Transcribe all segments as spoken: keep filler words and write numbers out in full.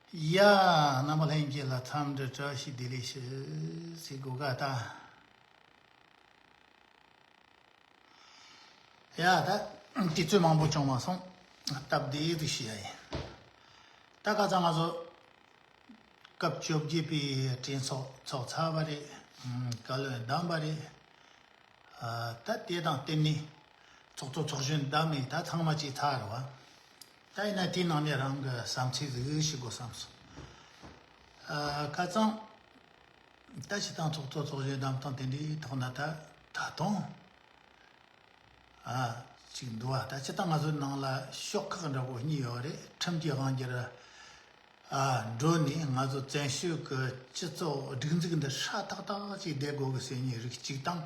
ཡ། རྣམ་པ་ལྷན་རྒྱས་ལ་འཚམས་འདྲི་བཀྲ་ཤིས་བདེ་ལེགས་ཞུ་ཟེར་གོ་ག་ད། ཡ་ད་དུས་ཚོད་མང་པོ་བྱུང་མ་སོང་། སྟབས་བདེ་ཟིག་ཞུ་ཡ་ཡིན། ད་ཁ་སང་ང་ཚོ་སྐབས་བཅོ་བརྒྱད་པའི་གྲོས་ཚོགས་ཚོགས་ཚར་བ་རེད། བཀའ་བློན་བདམས་པ་རེད། ཨ། ད་དེ་དང་བསྟུན་ནས་ཚོགས་གཙོ་ཚོགས་གཞོན་བདམས་ནས་ད་ཚང་མ་བྱས་ཚར་རེད་བ། ད་ཡིན་ན་དེའི་ནང་ནས་རང་གི་བསམ་ཚུལ་ཟིག་ཞུ་དགོས་བསམ་སོང་། ཨ། ཁ་སང་ད་སྤྱི་བཏང་ཚོགས་གཙོ་ཚོགས་གཞོན་བདམས་སྟངས་དེ་འདྲའི་ཐོག་ན་ད་ད་དུང་ཨ་ཅིག་འདུག་བ། ད་སྤྱི་བཏང་ང་ཚོའི་ནང་ལ་ཤོག་ཁག་འདྲ་པོ་གཉིས་ཡོད་རེད། ཁྲིམས་ཀྱི་དབང་སྒྱུར། ཨ། འགྲོ་ནས་ང་ཚོ་བཙན་བྱོལ་གྱི་སྤྱི་ཚོགས་སྒྲིག་འཛུགས་འདི་ཧྲ་ཐག་ཐག་ཅིག་བསྡད་དགོས་གི་ཟེར་མཁན་རིགས་གཅིག་དང་།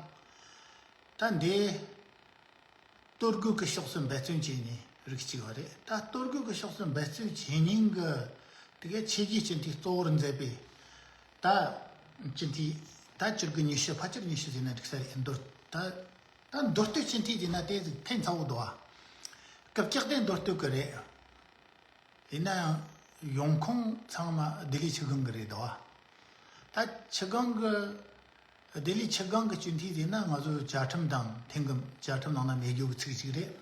ད་འདི་གཏོར་རྒོལ་གྱི་ཕྱོགས་སུ་འབད་བརྩོན་བྱེད་མཁན་རིགས་གཅིག་པ་རེད། ད་གཏོར་རྒོལ་གྱི་ཕྱོགས་སུ་འབད་བརྩོན་བྱེད་མཁན་གྱི་དེ་གའི་ཆོས་བརྒྱུད་སྤྱི་འཐུས་གཙོ་བོར་མཛད་པའི་ད་སྤྱི་འཐུས་ད་བཅུ་དགུ་ཉི་ཤུ་ཕལ་ཆེར་ཉི་ཤུ་ཟེར་ན་འགྲིག་ས་རེད། མདོར་ད་ད་མདོ་སྟོད་སྤྱི་འཐུས་ཟེར་ན་དེ་ཕན་ཚ་བོ་འདུག་བ། སྐབས་བཅུ་བདུན་མདོ་སྟོད་ཀྱི་རེད། ཡིན་ན་ཡང་ཡོང་ཁུངས་ཚང་མ་ལྡི་ལི་ཆུ་སྒང་གི་རེད་དོ། ད་ཆུ་སྒང་གི་ལྡི་ལི་ཆུ་སྒང་གི་སྤྱི་འཐུས་དེ་ན་ང་ཚོ་བཅའ་ཁྲིམས་དང་མཐུན་གི། བཅའ་ཁྲིམས་ནང་ན་མེད་རྒྱུ་གི་ཚིག་ཅིག་རེད།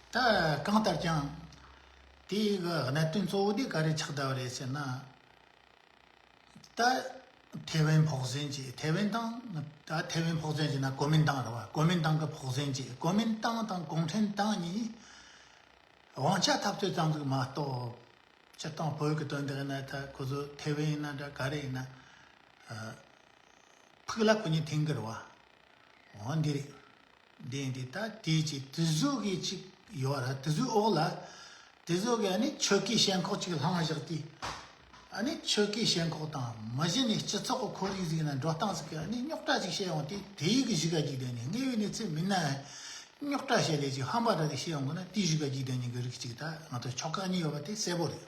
ད་གང་ལྟར་ཀྱང་དེའི་གི་གནད་དོན་གཙོ་བོ་དེ་ག་རེ་ཆགས་བསྡད་པ་རེད་ཟེར་ན། ད་ཐེ་ཝན་ཕོགས་ཟོན་གྱི། ཐེ་ཝན་དང་། ད་ཐེ་ཝན་ཕོགས་ཟོན་གྱི་ན་གོ་མིན་ཏང་རེད་བ། གོ་མིན་ཏང་གི་ཕོགས་ཟོན་གྱི། གོ་མིན་ཏང་དང་གུང་ཁྲན་ཏང་གཉིས་དབང་ཆ་འཐབ་རྩོད་ཙམ་ཟིག་མ་གཏོགས། སྤྱིར་བཏང་བོད་ཀྱི་དོན་དག་ཡིན་ན། ད་ཁོ་ཚོ་ཐེ་ཝན་ཡིན་ན་འདྲ། ག་རེ་ཡིན་ན། ཨ། ཕུགས་ལ་ཁོ་གཉིས་མཐུན་གི་རེད་བ། འོ་འདི་རེད། འདི་འདི་ད་དེ་ཅིག་དེ་ཟུག་གི་ཅིག་ཡོད་ར། དེ་ཟུག་འོག་ལ་དེ་ཟུག་གི་ཨ་ནི་ཆོལ་ཁའི་ཞེན་ཁོག་ཅིག་བསླངས་བཞག་དུས། ཨ་ནི་ཆོལ་ཁའི་ཞེན་ཁོག་དང་མ་གཞི་ནས་སྤྱི་ཚོགས་ཀྱི་ཁོར་ཡུག་ཟིག་ན་འགྲོ་སྟངས་ཟིག་གི་ཨ་ནི་རྙོག་དྲ་ཅིག་བཤད་ཡོང་དུས། དེའི་གི་གཞི་ག་འཇིག་རྟེན་ནས་དངོས་ཡོད་གནས་ཚུལ་མིན་ན་རྙོག་དྲ་བཤད་ལས་ཅིག་ཧམ་པ་འདྲ་དེ་བཤད་ཡོང་གི་ན། དེའི་གཞི་ག་འཇིག་རྟེན་ནས་གི་རིགས་ཅིག་ད་ང་ཚོ་ཕྱོགས་ཁག་གཉིས་ཡོད་པ་དེ་གསལ་པོ་རེད།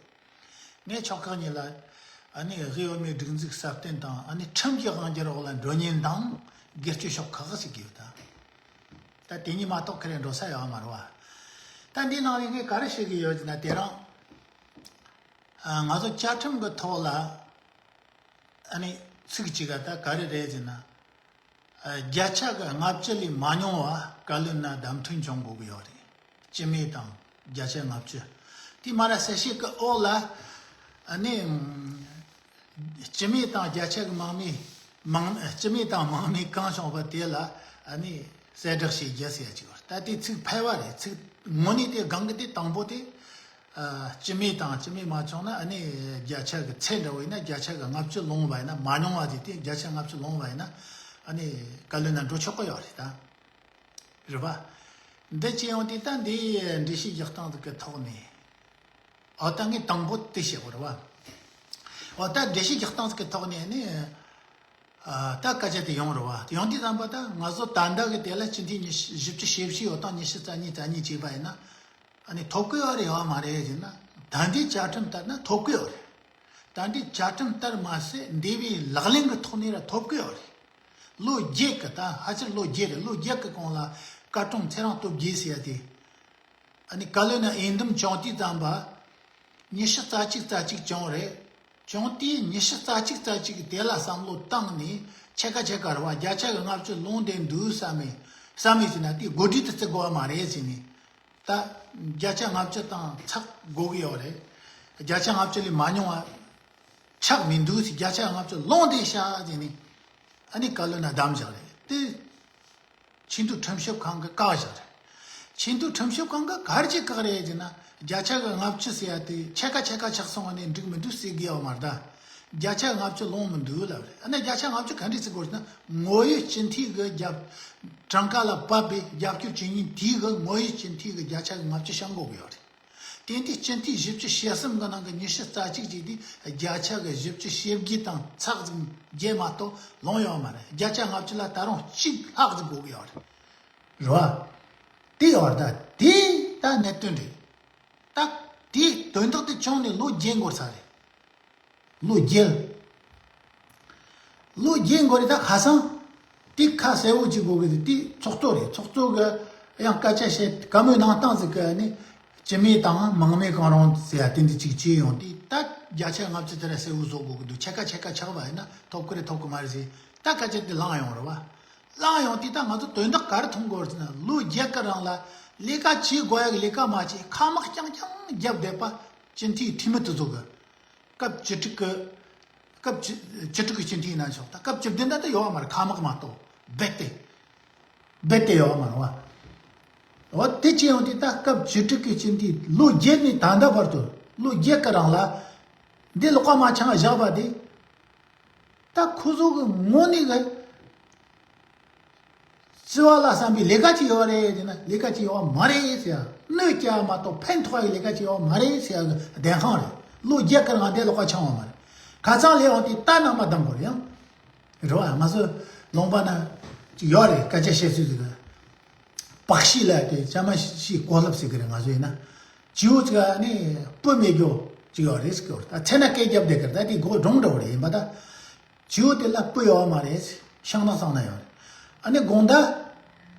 ངས་ཕྱོགས་ཁག་གཉིས་ལ་ཨ་ནི་དབུས་བོད་མིའི་སྒྲིག་འཛུགས་སྲ་བརྟན་དང་ཨ་ནི་ཁྲིམས་ཀྱི་དབང་སྒྱུར་འོག་ལ་འགྲོ་ཉེན་དང་སྒེར་གཅོད་ཕྱོགས་ཁག་ཞིག་ཡོད་ད། ད་དེ་གཉིས་མ་གཏོགས་ཁ་རེ་འགྲོ་ས་ཡོད་མ་རེད་བ། ད་འདི་ནང་ནས་ངས་ག་རེ་བཤད་གི་ཡོད་ཟེར་ན། དེ་རིང་ཨ་ང་ཚོ་བཅའ་ཁྲིམས་ཀྱི་ཐོག་ལ་ཨ་ནི་ཚིག་གཅིག་ག་ད་ག་རེ་རེད་ཟེར་ན། ཨ། བརྒྱ་ཆ་གི་ལྔ་བཅུ་ལས་མ་ཉུང་བ་བཀའ་བློན་ན་བདམས་ཐོན་བྱུང་དགོས་ཀྱི་ཡོད་རེད། སྤྱི་མོས་དང་བརྒྱ་ཆ་ལྔ་བཅུ། དེ་མ་ར་གསལ་བཤད་ཀྱི་འོག་ལ་ཨ་ནི་སྤྱི་མོས་དང་བརྒྱ་ཆ་གི་མང་མོས། མང་། སྤྱི་མོས་དང་མང་མོས་གང་བྱུང་བ་དེ་ལ་ཨ་ནི་གསལ་བསྒྲགས་བྱེད་རྒྱུ་ཟེར་ཡ་ཅིག་ཡོད་རེད། ད་དེ་ཚིག་ཕལ་བ་རེད། ཚིག་དངོས་གནས་དེ་སྒང་གི་དེ་དང་པོ་དེ། ཨ། སྤྱི་མོས་དང་སྤྱི་མོས་མ་བྱུང་ན་ཨ་ནི་བརྒྱ་ཆ་གི་ཚད་འདྲ་བོ་ཡིན་ན། བརྒྱ་ཆ་གི་ལྔ་བཅུ་ལོངས་པ་ཡིན་ན། མ་ཉུང་བ་དེ་དེ་བརྒྱ་ཆ་ལྔ་བཅུ་ལོངས་པ་ཡིན་ན་ཨ་ནི་བཀའ་བློན་ན་འགྲོ་ཆོག་གི་ཡོད་རེད་ད། རེད་པ། འདི་བྱས་ཡོང་དུས་ད་འདི་འགྲེལ་བཤད་རྒྱག་སྟངས་ཟིག་གི་ཐོག་ནས། འོ་ད་ངས་དང་པོ་དེ་བཤད་དགོས་རེད་པ། འོ་ད་འགྲེལ་བཤད་རྒྱག་སྟངས་ཟིག་གི་ཐོག་ནས་ནི། ཨ། ད་སྐད་ཆ་དེ་ཡོང་རེད་བ། ཡོང་དུས་ཙམ་པ་ད་ང་ཚོ་ད་ལྟ་གི་དེ་ལ་སྤྱི་འཐུས་ཉི་ཤུ། བཞི་བཅུ་ཞེ་བཞི་ཡོད་དང་ཉི་ཤུ་རྩ་གཉིས་རྩ་གཉིས་བྱས་པ་ཡིན་ན། ཨ་ནི་ཐོབ་ཀྱི་ཡོད་རེད་ཡོད་མ་རེད་ཟེར་ན། ད་ལྟའི་བཅའ་ཁྲིམས་ལྟར་ན་ཐོབ་ཀྱི་ཡོད་རེད། ད་ལྟའི་བཅའ་ཁྲིམས་ལྟར་མ་ཟད་འདས་པའི་ལག་ལེན་གྱི་ཐོག་ནས་ར་ཐོབ་ཀྱི་ཡོད་རེད། ལོ་བརྒྱད་ཀྱི། ད་ཕལ་ཆེར་ལོ་བརྒྱད་རེད། ལོ་བརྒྱད་ཀྱི་གོང་ལ་བཀའ་དྲུང་ཚེ་རིང་སྟོབས་རྒྱས་ཟེར་ཡ་དེ། ཨ་ནི་བཀའ་བློན་ན་འོས་འདེམས་བྱུང་དུས་ཙམ་པ། ཉི་ཤུ་རྩ་གཅིག་རྩ་གཅིག་བྱུང་རེད། བྱུང་དུས་ཉི་ཤུ་རྩ་གཅིག་རྩ་གཅིག་གི་དེ་ལ་བསམ་བློ་བཏང་ནས་ཕྱེད་ཀ་ཕྱེད་ཀ་རེད་བ། བརྒྱ་ཆ་གི་ལྔ་བཅུ་ལོངས་བསྡད་འདུག་བསམ་མེད། བསམ་མེད་ཟེར་ན་དེ་གོ་སྒྲིག་དེ་བརྩི་དགོས་པ་མ་རེད་ཟེར་ནས། ད་བརྒྱ་ཆ་ལྔ་བཅུ་དང་ཚེག་དགོས་ཀྱི་ཡོད་རེད། བརྒྱ་ཆ་ལྔ་བཅུ་ལས་མ་ཉུང་བ་ཆགས་མི་འདུག་ཟེར། བརྒྱ་ཆ་ལྔ་བཅུ་ལོངས་བསྡད་ཤག་ཟེར་ནས་ཨ་ནི་བཀའ་བློན་ན་བདམས་བཞག་རེད་དེ། ཆེས་མཐོའི་ཁྲིམས་ཞིབ་ཁང་གིས་བཀག་བཞག་རེད། ཆེས་མཐོའི་ཁྲིམས་ཞིབ་ཁང་གིས་ག་རེ་བྱས་བཀག་རེད་ཟེར་ན། བརྒྱ་ཆ་གི་ལྔ་བཅུ་ཟེར་ཡ་དེ་ཕྱེད་ཀ་ཕྱེད་ཀ་ཆགས་སོང་བ་ནས་འགྲིག་མི་འདུག་ཟེར་གི་ཡོད་མ་རེད་ད། བརྒྱ་ཆ་ལྔ་བཅུ་ལོངས་མི་འདུག་ལབ་རེད། ཨ་ནི་བརྒྱ་ཆ་ལྔ་བཅུ་ག་འདྲས་བརྩི་དགོས་ཟེར་ན། ངོ་ཡོད་སྤྱི་འཐུས་ཀྱི་རྒྱབ། གྲངས་ཀ་ལ་བབས་པའི་རྒྱབ་སྐྱོར་བྱེད་མཁན་དེའི་གི་ངོ་ཡོད་སྤྱི་འཐུས་ཀྱི་བརྒྱ་ཆ་གི་ལྔ་བཅུ་བྱང་དགོས་ཀྱི་ཡོད་རེད། དེ་འདི་སྤྱི་འཐུས་བཞི་བཅུ་ཞེ་གསུམ་གི་ནང་གི་ཉི་ཤུ་རྩ་གཅིག་ཅིག་དེ་བརྒྱ་ཆ་གི་བཞི་བཅུ་ཞེ་བརྒྱད་དང་ཚེག་ཟིག་བརྒྱད་མ་གཏོགས་ལོངས་ཡོད་མ་རེད། བརྒྱ་ཆ་ལྔ་བཅུ་ལ་ད་རུང་གཅིག་ལྷག་ཟིག་དགོས་ཀྱི་ཡོད་རེད། རེད་བ། དེ་ཡོད་རེད་ད། དེ་ད་གནད་དོན་རེད། ད་དེ་དོན་དག་དེ་བྱུང་ནས་ལོ་བརྒྱད་འགོར་ཚར་རེད། ལོ་བརྒྱད། ལོ་བརྒྱད་འགོར་རེད། ད་ཁ་སང་དེ་ཁ་གསལ་བོ་ཅིག་དགོས་གི་དེ་ཚོགས་གཙོ་རེད། ཚོགས་གཙོ་གི་ཡང་སྐད་ཆ་བཤད། བཀའ་མོལ་གནང་སྟངས་ཟིག་གི་ནི་ སྤྱི་མོས་དང་མང་མོས་གང་རུང་ཟེར་ཡ་དེ་འདྲ་ཅིག་བྱས་ཡོང་དུས། ད་བརྒྱ་ཆ་ལྔ་བཅུ་དེ་ར་གསལ་བོ་བཟོ་དགོས་ཀྱི་འདུག་ཕྱེད་ཀ་ཕྱེད་ཀ་ཆགས་པ་ཡིན་ན་ཐོབ་ཀྱི་རེད་ཐོབ་ཀྱི་མ་རེད་ཟེར། ད་སྐད་ཆ་དེ་ལངས་ཡོང་རེད་བ། ལངས་ཡོང་དུས་ད་ང་ཚོ་དོན་དག་ག་རེ་མཐོང་དགོས་རེད་ཟེར་ན། ལོ་བརྒྱད་ཀྱི་རིང་ལ་ལས་ཀ་བྱེད་དགོས་ཡ་གི་ལས་ཀ་མ་བྱས། ཁ་དམག་རྐྱང་རྐྱང་བརྒྱབ་བསྡད་པ་སྤྱི་འཐུས་འཐུས་མི་དེ་ཚོ་གི། སྐབས་བཅུ་དྲུག་གི། སྐབས་བཅུ་བཅུ་དྲུག་གི་སྤྱི་འཐུས་ཡིན་ན་ཆོག་ད་སྐབས་བཅུ་བདུན་ད་ད་ཡོད་བ་མ་རེད། ཁ་དམག་མ་གཏོགས་རྦད་དེ། རྦད་དེ་ཡོད་བ་མ་རེད་བ། འོ་དེ་བྱས་ཡོང་དུས་ད་སྐབས་བཅུ་དྲུག་གི་སྤྱི་འཐུས་ལོ་བརྒྱད་ནས་ད་ལྟ་བར་དུ། ལོ་བརྒྱད་ཀྱི་རིང་ལ་འདི་ལོགས་ཀ་མ་འཆང་བཞག་པ་དེ། ད་ཁོ་ཚོ་གི་ངོ་ནས་གི་བརྩི་བ་ལ་བསམ་པའི་ལས་ཀ་ཅིག་ཡོད་རེད་ཟེར་ན། ལས་ཀ་ཅིག་ཡོད་མ་རེད་ཟེར་ཡ། གནོད་སྐྱེལ་བ་མ་གཏོགས་ཕན་ཐོགས་ཡི་ལས་ཀ་ཅིག་ཡོད་མ་རེད་ཟེར་ཡ་གི་བདེན་དཔང་རེད། ལོ་བརྒྱད་ཀྱི་རིང་དེ་ལོགས་ཀ་འཆང་བ་མ་རེད། ཁ་སང་ལས་འོང་དུས་ད་ནང་མ་གདམ་དགོས་རེད་ཡང་། རེད་བ། ང་ཚོ་ལུང་པ་ན་ཅིག་ཡོད་རེད། སྐད་ཆ་བཤད་ཚུལ་ཟིག་གི། པག་ཤི་ལ་དེ་ཅ་མ་ཤི་ཀོ་ལབ་ཟེར་གི་རེད། ང་ཚོ་ཡིན་ན་བྱིའུ་ཅིག་ནི་སྤུ་མེད་རྒྱུ་ཅིག་ཡོད་རེད་ཟེར་གི་ཡོད་རེད། ད་ཚེ་ན་སྐད་རྒྱབ་བསྡད་གི་རེད། ད་དེ་སྒོ་སྒྲུང་འདྲ་བོ་རེད། ཡིན་པ་ད། བྱིའུ་དེ་ལ་སྤུ་ཡོད་མ་རེད། ཤིང་ནགས་གཙང་ན་ཡོད་རེད། ཨ་ནི་དགོང་དག་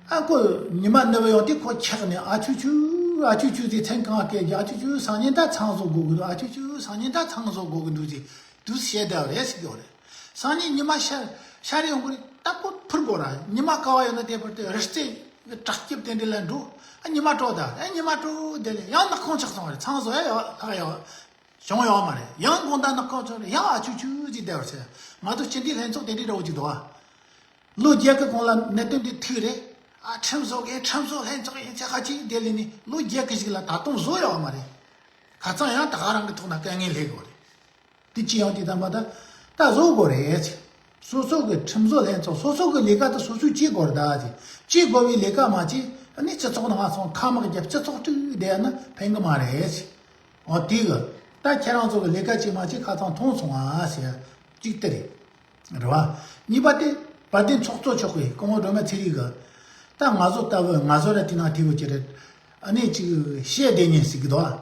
ཨ་ཁོ་ཉི་མ་ནུབ་ཡོང་དུས་ཁོ་ཆགས་ནས། ཨ་ཆུ་ཆུ། ཨ་ཆུ་ཆུ་ཟེར་མཚན་གང་སྐད་ཀྱི། ཨ་ཆུ་ཆུ་སང་ཉིན་ད་ཚང་བཟོ་དགོས་ཀྱི་འདུག་ཨ་ཆུ་ཆུ་སང་ཉིན་ད་ཚང་བཟོ་དགོས་ཀྱི་འདུག་ཟེར་དུས་བཤད་བསྡད་པ་རེད་ཟེར་གྱི་ཡོད་རེད། སང་ཉིན་ཉི་མ་ཤར་ཤར་ཡོང་གི་རེད། ད་ཁོ་འཕུར་དགོས་ར། ཉི་མ་དཀར་བ་ཡོད་ན་དེ་བར་དུ་རི་རྩེ་བྲག་སྐྱིབས་དེ་འདྲ་ལ་འགྲོ། ཨ་ཉི་མ་དྲོ་ད། ཨ་ཉི་མ་དྲོ་དེ་ལས་ཡང་ནག་ཁུང་ཆགས་སོང་བ་རེད། ཚང་བཟོ་ཡ་ཡོད་ལྷག་ཡོད། བྱུང་ཡོད་མ་རེད། ཡང་དགོང་དག་ནག་ཁུང་ཆགས་རེད། ཡང་ཨ་ཆུ་ཆུ་ཟིག་བསྡད་པར་ཟེར། ང་ཚོ་སྤྱི་འཐུས་ལྷན་ཚོགས་དེ་འདྲའི་འདྲ་བོ་ཅིག་འདུག་ཨ། ལོ་བརྒྱད་ཀྱི་གོང་ལ་གནད་དོན་འདི་ཐུག་རེད། ཨ་ཁྲིམས་བཟོ་གི། ཁྲིམས་བཟོ་ལྷན་ཚོགས་ཡིན་ཚེ་ཁ་ཅིག་དེ་ལས་ནི་ལོ་བརྒྱད་ཀྱི་ཞིག་ལ་ད་དུང་བཟོ་ཡོད་མ་རེད། ཁ་སང་ཡང་ད་ག་རང་གི་ཐོག་ན་དཀའ་ངལ་སླེབས་ཡོད་རེད། དེ་ཅི་ཡང་དེ་དམ་པ་ད་ད་བཟོ་དགོས་རེད། སོ་སོ་གི་ཁྲིམས་བཟོ་ལྷན་ཚོགས་སོ་སོ་གི་ལས་ཀ་དེ་སོ་སོས་བྱེད་དགོས་རེད། ད་དེ་བྱེད་དགོས་པའི་ལས་ཀ་མ་བྱེད། ཨ་ནི་སྤྱི་ཚོགས་ནང་སོང་ཁ་དམག་རྒྱབ། སྤྱི་ཚོགས་དཀྲུགས་བསྡད་ན་ཕན་གི་མ་རེད། འོ་དེ་གི་ད་ཁྱེད་རང་ཚོ་གི་ལས་ཀ་ཅིག་མ་བྱེད། ཁ་ཚང་མཐོང་སོང་ཨ་ཟེར་ཡ་གཅིག་དེ་རེད། རེད་བ། གཉིས་པ་དེ་དཔལ་ལྡན་ཚོགས་གཙོ་མཆོག་གིས་སྐུ་ངོ་སྒྲོལ་མ་ཚེ་རིང་གིས། ད་ང་ཚོ་ལྟ་བུ་ང་ཚོ་ར་དེ་ནང་དེ་བོ་ཅི་རེད། ཨ་ནི་ཅིག་བཤད་བསྡད་ཉན་ཟིག་གི་འདུག་ཨ།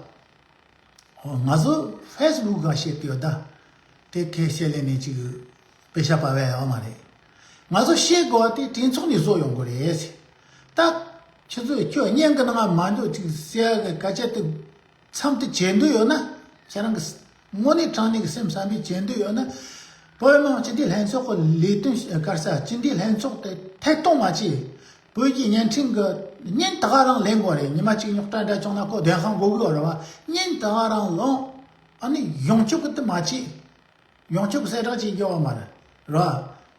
འོ་ང་ཚོ་ཕེ་སི་བུག་ག་བཤད་དེ་ཡོད་ད། དེ་ཁས་བཤད་ལས་ནས་ཅིག་པེ་ཤ་པ་བས་ཡོད་མ་རེད། ང་ཚོ་བཤད་དགོས་པ་དེ་གྲོས་ཚོགས་ནས་བཟོ་ཡོང་དགོས་རེད། ད་ཁྱེད་ཚོས་ཁྱོད་བརྙན་གི་ནང་མ་འཇོག་ཅིག་ཟེར་གི་སྐད་ཆ་དེ་མཚམས་དེ་བྱེད་འདོད་ཡོད་ན། ཁྱེད་རང་གི་དངོས་གནས་དྲང་གནས་ཀྱི་སེམས་བསམ་པའི་བྱེད་འདོད་ཡོད་ན། བོད་མི་མང་སྤྱི་འཐུས་ལྷན་ཚོགས་ཀྱི་ལས་དོན་ག་རེ་ཟེར། སྤྱི་འཐུས་ལྷན་ཚོགས་དེ་ཐད་གཏོང་མ་བྱེད། བོད་ཀྱི་བརྙན་འཕྲིན་གྱི་བརྙན་ད་ག་རང་ལེན་དགོས་རེད། ཉི་མ་གཅིག་རྙོག་དྲ་འདྲ་བྱུང་ན་ཁོ་བདེན་དཔང་དགོས་ཀྱི་ཡོད་རེད་བ། བརྙན་ད་ག་རང་ལོངས། ཨ་ནི་ཡོངས་ཁྱབ་ཀྱི་དེ་མ་བྱེད། ཡོངས་ཁྱབ་གསལ་བསྒྲགས་བྱེད་རྒྱུ་བ་མ་རེད། ར།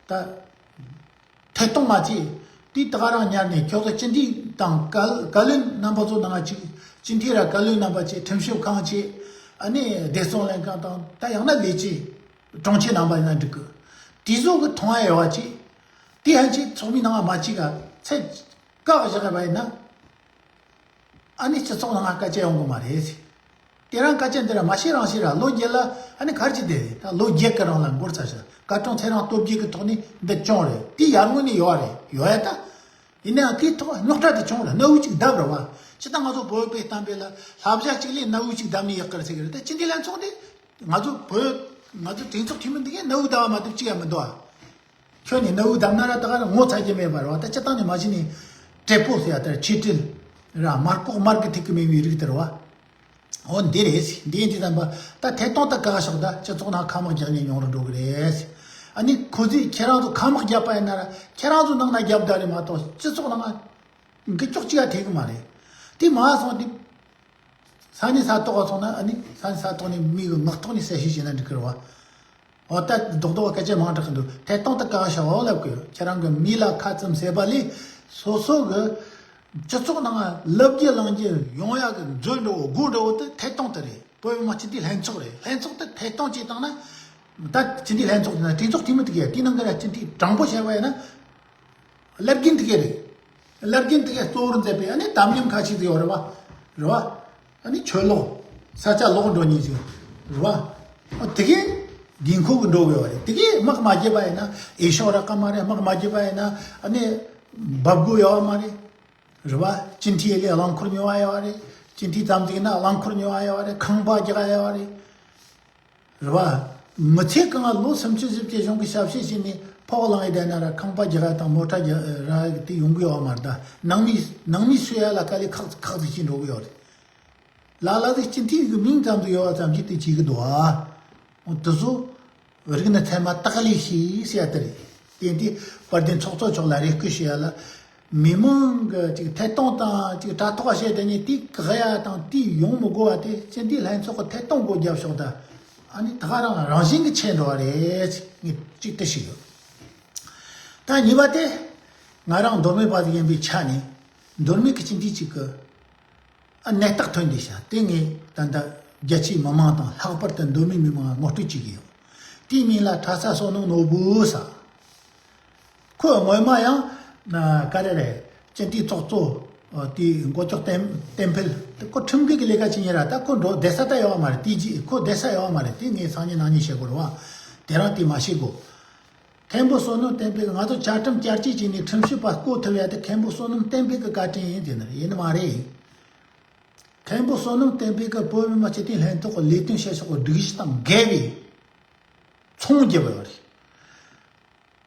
ད། ཐད་གཏོང་མ་བྱེད། དེ་ད་ག་རང་ཉར་ནས་ཁྱོད་ཚོ་སྤྱི་འཐུས་དང་བཀའ་བཀའ་བློན་རྣམ་པ་ཚོ་ནང་གཅིག་སྤྱི་འཐུས་ར་བཀའ་བློན་རྣམ་པ་བྱེད། ཁྲིམས་ཞིབ་ཁང་བྱེད། ཨ་ནི་བདེ་སྲུང་ལྷན་ཁང་དང་། ད་ཡང་ན་ལས་བྱེད་གྲོང་ཁྱེར་རྣམ་པ་ཡིན་ན་འགྲིག་གི། དེ་ཚོ་གི་མཐོང་ཡ་ཡོད་བ་བྱེད། དེ་ཧན་ཆེ་ཚོགས་མི་ནང་མ་གཅིག་ག་ཚད་བཀག་བཞག་པ་ཡིན་ན། ཨ་ནི་སྤྱི་ཚོགས་ནང་སྐད་ཆ་ཡོང་གི་མ་རེད། དེ་རང་སྐད་ཆ་འདི་ར་མ་བཤད་རང་བཤད་ར། ལོ་བརྒྱད་ལ་ཨ་ནི་ག་རེ་བྱེད་བསྡད་རེད། ད་ལོ་བརྒྱད་ཀྱི་རིང་ལ་འགོར་ཚར་ཤག་སྐར་གྲངས་ཚེ་རིང་སྟོབས་རྒྱས་ཀྱི་ཐོག་ནས་འདི་བྱུང་རེད། དེ་ཡར་སྔོན་ནས་ཡོད་རེད། ཡོད་ཡ་ད། ཡིན་ནའང་དེའི་ཐོག་རྙོག་དྲ་དེ་བྱུང་རེད། གནའ་བོའི་ཅིག་བརྡབས་རེད་བ། སྤྱིར་བཏང་ང་ཚོ་བོད་པའི་གཏམ་དཔེ་ལ། ལྷ་བྱ་གཅིག་ལས་གནའ་བོའི་ཅིག་བརྡབས་ནས་ཡག་གི་རེད་ཟེར་གི་རེད། ད་སྤྱི་འཐུས་ལྷན་ཚོགས་འདི། ང་ཚོ་བོད། ང་ཚོ་གྲོས་ཚོགས་འཐུས་མི་འདི་གས་གནའ་བོའི་བརྡབས་པ་མ་གཏོགས་གཅིག་ཡང་མི་འདུག་ཨ། ཁྱོད་ནི་གནའ་བོའི་བརྡབས་ན་ར་ད་ག་ར་ངོ་ཚ་རྒྱུ་མེད་པ་རེད་བ། ད་སྤྱིར་བཏང་ནས་མ་གཞི་ནས་བྲེལ་པོ་ཟེར་ཡ་དེར་ཆེ་བྲེལ་ར། མར་ཀོག་མར་གི་ཐིག་གི་མེད་པའི་རིགས་དེ་རེད་བ། འོ་འདི་རེད། འདི་ཡིན་དུས་ཙམ་པ་ད་ཐད་གཏོང་ད་བཀག་ཤོག་ད་སྤྱི་ཚོགས་ནང་ཁ་དམག་རྒྱག་ནས་ཉུང་རུ་འགྲོ་གི་རེད། ཨ་ནི་ཁོ་ཚོས་ཁྱེད་རང་ཚོ་ཁ་དམག་རྒྱབ་པ་ཡིན་ན་ར་ཁྱེད་རང་ཚོ་ནང་ན་རྒྱབ་ད་རེད་མ་གཏོགས་སྤྱི་ཚོགས་ནང་འགུལ་སྐྱོད་ཅིག་ཡ་ཐེབས་གི་མ་རེད། དེ་མ་སོང་དེ། ས་གནས་ས་ཐོག་ག་སོང་ན་ཨ་ནི་ས་གནས་ས་ཐོག་ནས་མི་གི་ངག་ཐོག་ནས་གསལ་བཤད་བྱས་ན་འགྲིག་གི་རེད་བ། འོ་ད་རྡོག་རྡོག་སྐད་ཆ་མང་དྲགས་ཀྱི་འདུག་ཐད་གཏོང་ད་བཀག་ཤོག་ལབ་གི་ཡོད། ཁྱེད་རང་གི་མི་ལ་ཁ་ཙམ་ཟེར་བ་ལས། སོ་སོ་གི་སྤྱི་ཚོགས་ནང་ལབ་རྒྱུ་གླེང་རྒྱུ་ཡོང་ཡ་གི་མཛོད་འགྲོ་བོ་སྒོ་འགྲོ་བོ་དེ་ཐད་གཏོང་དེ་རེད། བོད་མི་མང་སྤྱི་འཐུས་ལྷན་ཚོགས་རེད། ལྷན་ཚོགས་དེ་ཐད་གཏོང་བྱས་བཏང་ན། ད་སྤྱི་འཐུས་ལྷན་ཚོགས་དེ་ན་གྲོས་ཚོགས་འཐུས་མི་དེ་གས་དེའི་ནང་གི་ར་སྤྱི་འཐུས་དྲང་པོ་བཤད་པ་ཡིན་ན། བླ་རྒན་དེ་གས་རེད། བླ་རྒན་དེ་གས་གཙོ་བོར་མཛད་པའི་ཨ་ནི་དམ་ཉམས་ཁ་ཤས་ཟིག་ཡོད་རེད་བ། རེད་བ། ཨ་ནི་ཆོས་ལོག་ས་ཆ་ལོག་འགྲོ་མཁན་ཟིག་རེད་བ། ཨ་དེ་གས་འགན་ཁུར་གི་འགྲོ་དགོས་བ་རེད། དེ་གས་དམག་མ་རྒྱབ་པ་ཡིན་ན་འོས་ཤོག་རག་ག་མ་རེད། དམག་མ་རྒྱབ་པ་ཡིན་ན་ཨ་ནི་འབབ་དགོས་ཡོད་བ་མ་རེད། རེད་བ། སྤྱི་འཐུས་ལས་རླངས་འཁོར་ཉོ་བ་ཡོད་རེད། སྤྱི་འཐུས་ཙམ་ཟིག་ན་རླངས་འཁོར་ཉོ་བ་ཡོད་རེད། ཁང་པ་རྒྱག་ཡ་ཡོད་རེད། རེད་བ། མི་ཚེ་གང་ལ་ལོ་སུམ་ཅུ་བཞི་བཅུ་གཞུང་གི་ཞབས་ཕྱི་བྱས་ནས་ཕོགས་བླངས་ཡི་བསྡད་ན་ར་ཁང་པ་རྒྱག་ཡ་དང་མོ་ཊ་རྒྱག་ར་དེ་ཡོང་གི་ཡོད་མ་རེད། ད་ནང་མི་ནང་མི་གསོ་ཡ་ལ་དཀའ་ལས་ཁག་ཁག་ཅིག་བྱེད་འགྲོ་གི་ཡོད་རེད། ལ་ལ་དེ་སྤྱི་འཐུས་ཀྱི་མིང་ཙམ་དུ་ཡོད་པ་ཙམ་གྱིས་དེ་བྱེད་ཀྱི་འདུག་ཨ། འོ་དེ་ཚོ་རིག་ནི་ཚད་མ་དག་ལས་ཤེས་ཟེར་ཡ་དེ་རེད། དེ་འདི་དཔལ་ལྡན་ཚོགས་གཙོ་མཆོག་ལ་རེ་སྐུལ་བྱེད་ཡ་ལ། མི་མང་གི་ཅིག་ཐད་གཏོང་དང་ཅིག་དྲ་ཐོག་བཤད་དེ་ནི་དེ་བཀག་ཡ་དང་དེ་ཡོང་མི་དགོས་པ་དེ་སྤྱི་འཐུས་ལྷན་ཚོགས་ཀྱི་ཐད་གཏོང་སྒོ་བརྒྱབ་ཤོག་ད། ཨ་ནི་ད་ག་རང་རང་བཞིན་གྱི་ཆད་འགྲོ་བ་རེད། ངས་གཅིག་དེ་ཞིག་ཡོད། ད་གཉིས་པ་དེ། ང་རང་མདོ་སྨད་པ་ཞིག་ཡིན་པའི་ཆ་ནས། མདོ་སྨད་ཀྱི་སྤྱི་འཐུས་གཅིག་གི། ཨ་ནད་རྟགས་ཐོན་བསྡད་ཤག་དེ་ངས་ད་ལྟ་རྒྱ་ཆེའི་མི་མང་དང་ལྷག་པར་དུ་མདོ་སྨད་མི་མང་ངོ་སྤྲོད་བྱེད་ཀྱི་ཡོད། དེའི་མིང་ལ་གྲྭ་ས་བསོད་ནམས་ནོར་བུ་ཟེར། ཁོ་སྔོན་མ་ཡང་ན་ག་རེ་རེད། སྤྱི་འཐུས་ཚོགས་གཙོ་དེའི་མགོ་ལྕོག་བསྟན་བསྟན་འཕེལ་དེ་ཁོ་ཁྲིམས་འགལ་གྱི་ལས་ཀ་བྱེད་མཁན་ར། ད་ཁོ་འགྲོ་བསྡད་ས་ད་ཡོད་མ་རེད། དེ་རྗེས་ཁོ་བསྡད་ས་ཡོད་མ་རེད། དེ་ངས་སང་ཉིན་གནངས་ཉིན་བཤད་དགོས་རེད་བ། དེ་རང་དེ་མ་བཤད་དགོས། མཁན་པོ་བསོད་ནམས་བསྟན་འཕེལ་ང་ཚོ་བཅའ་ཁྲིམས་བསྐྱར་བཅོས་བྱས་ནས་ཁྲིམས་ཞིབ་པ་བསྐོ་ཐུབ་ཡ་དེ་མཁན་པོ་བསོད་ནམས་བསྟན་འཕེལ་གྱི་བཀའ་དྲིན་ཡིན་ཟེར་ནི་རེད། ཡིན་ནི་མ་རེད། མཁན་པོ་བསོད་ནམས་བསྟན་འཕེལ་གྱིས་བོད་མི་མང་སྤྱི་འཐུས་ལྷན་ཚོགས་ཀྱི་ལས་དོན་བྱེད་ཕྱོགས་ཀྱི་སྒྲིག་གཞི་དང་འགལ་བའི་ཚོང་བརྒྱབ་ཡོད་རེད།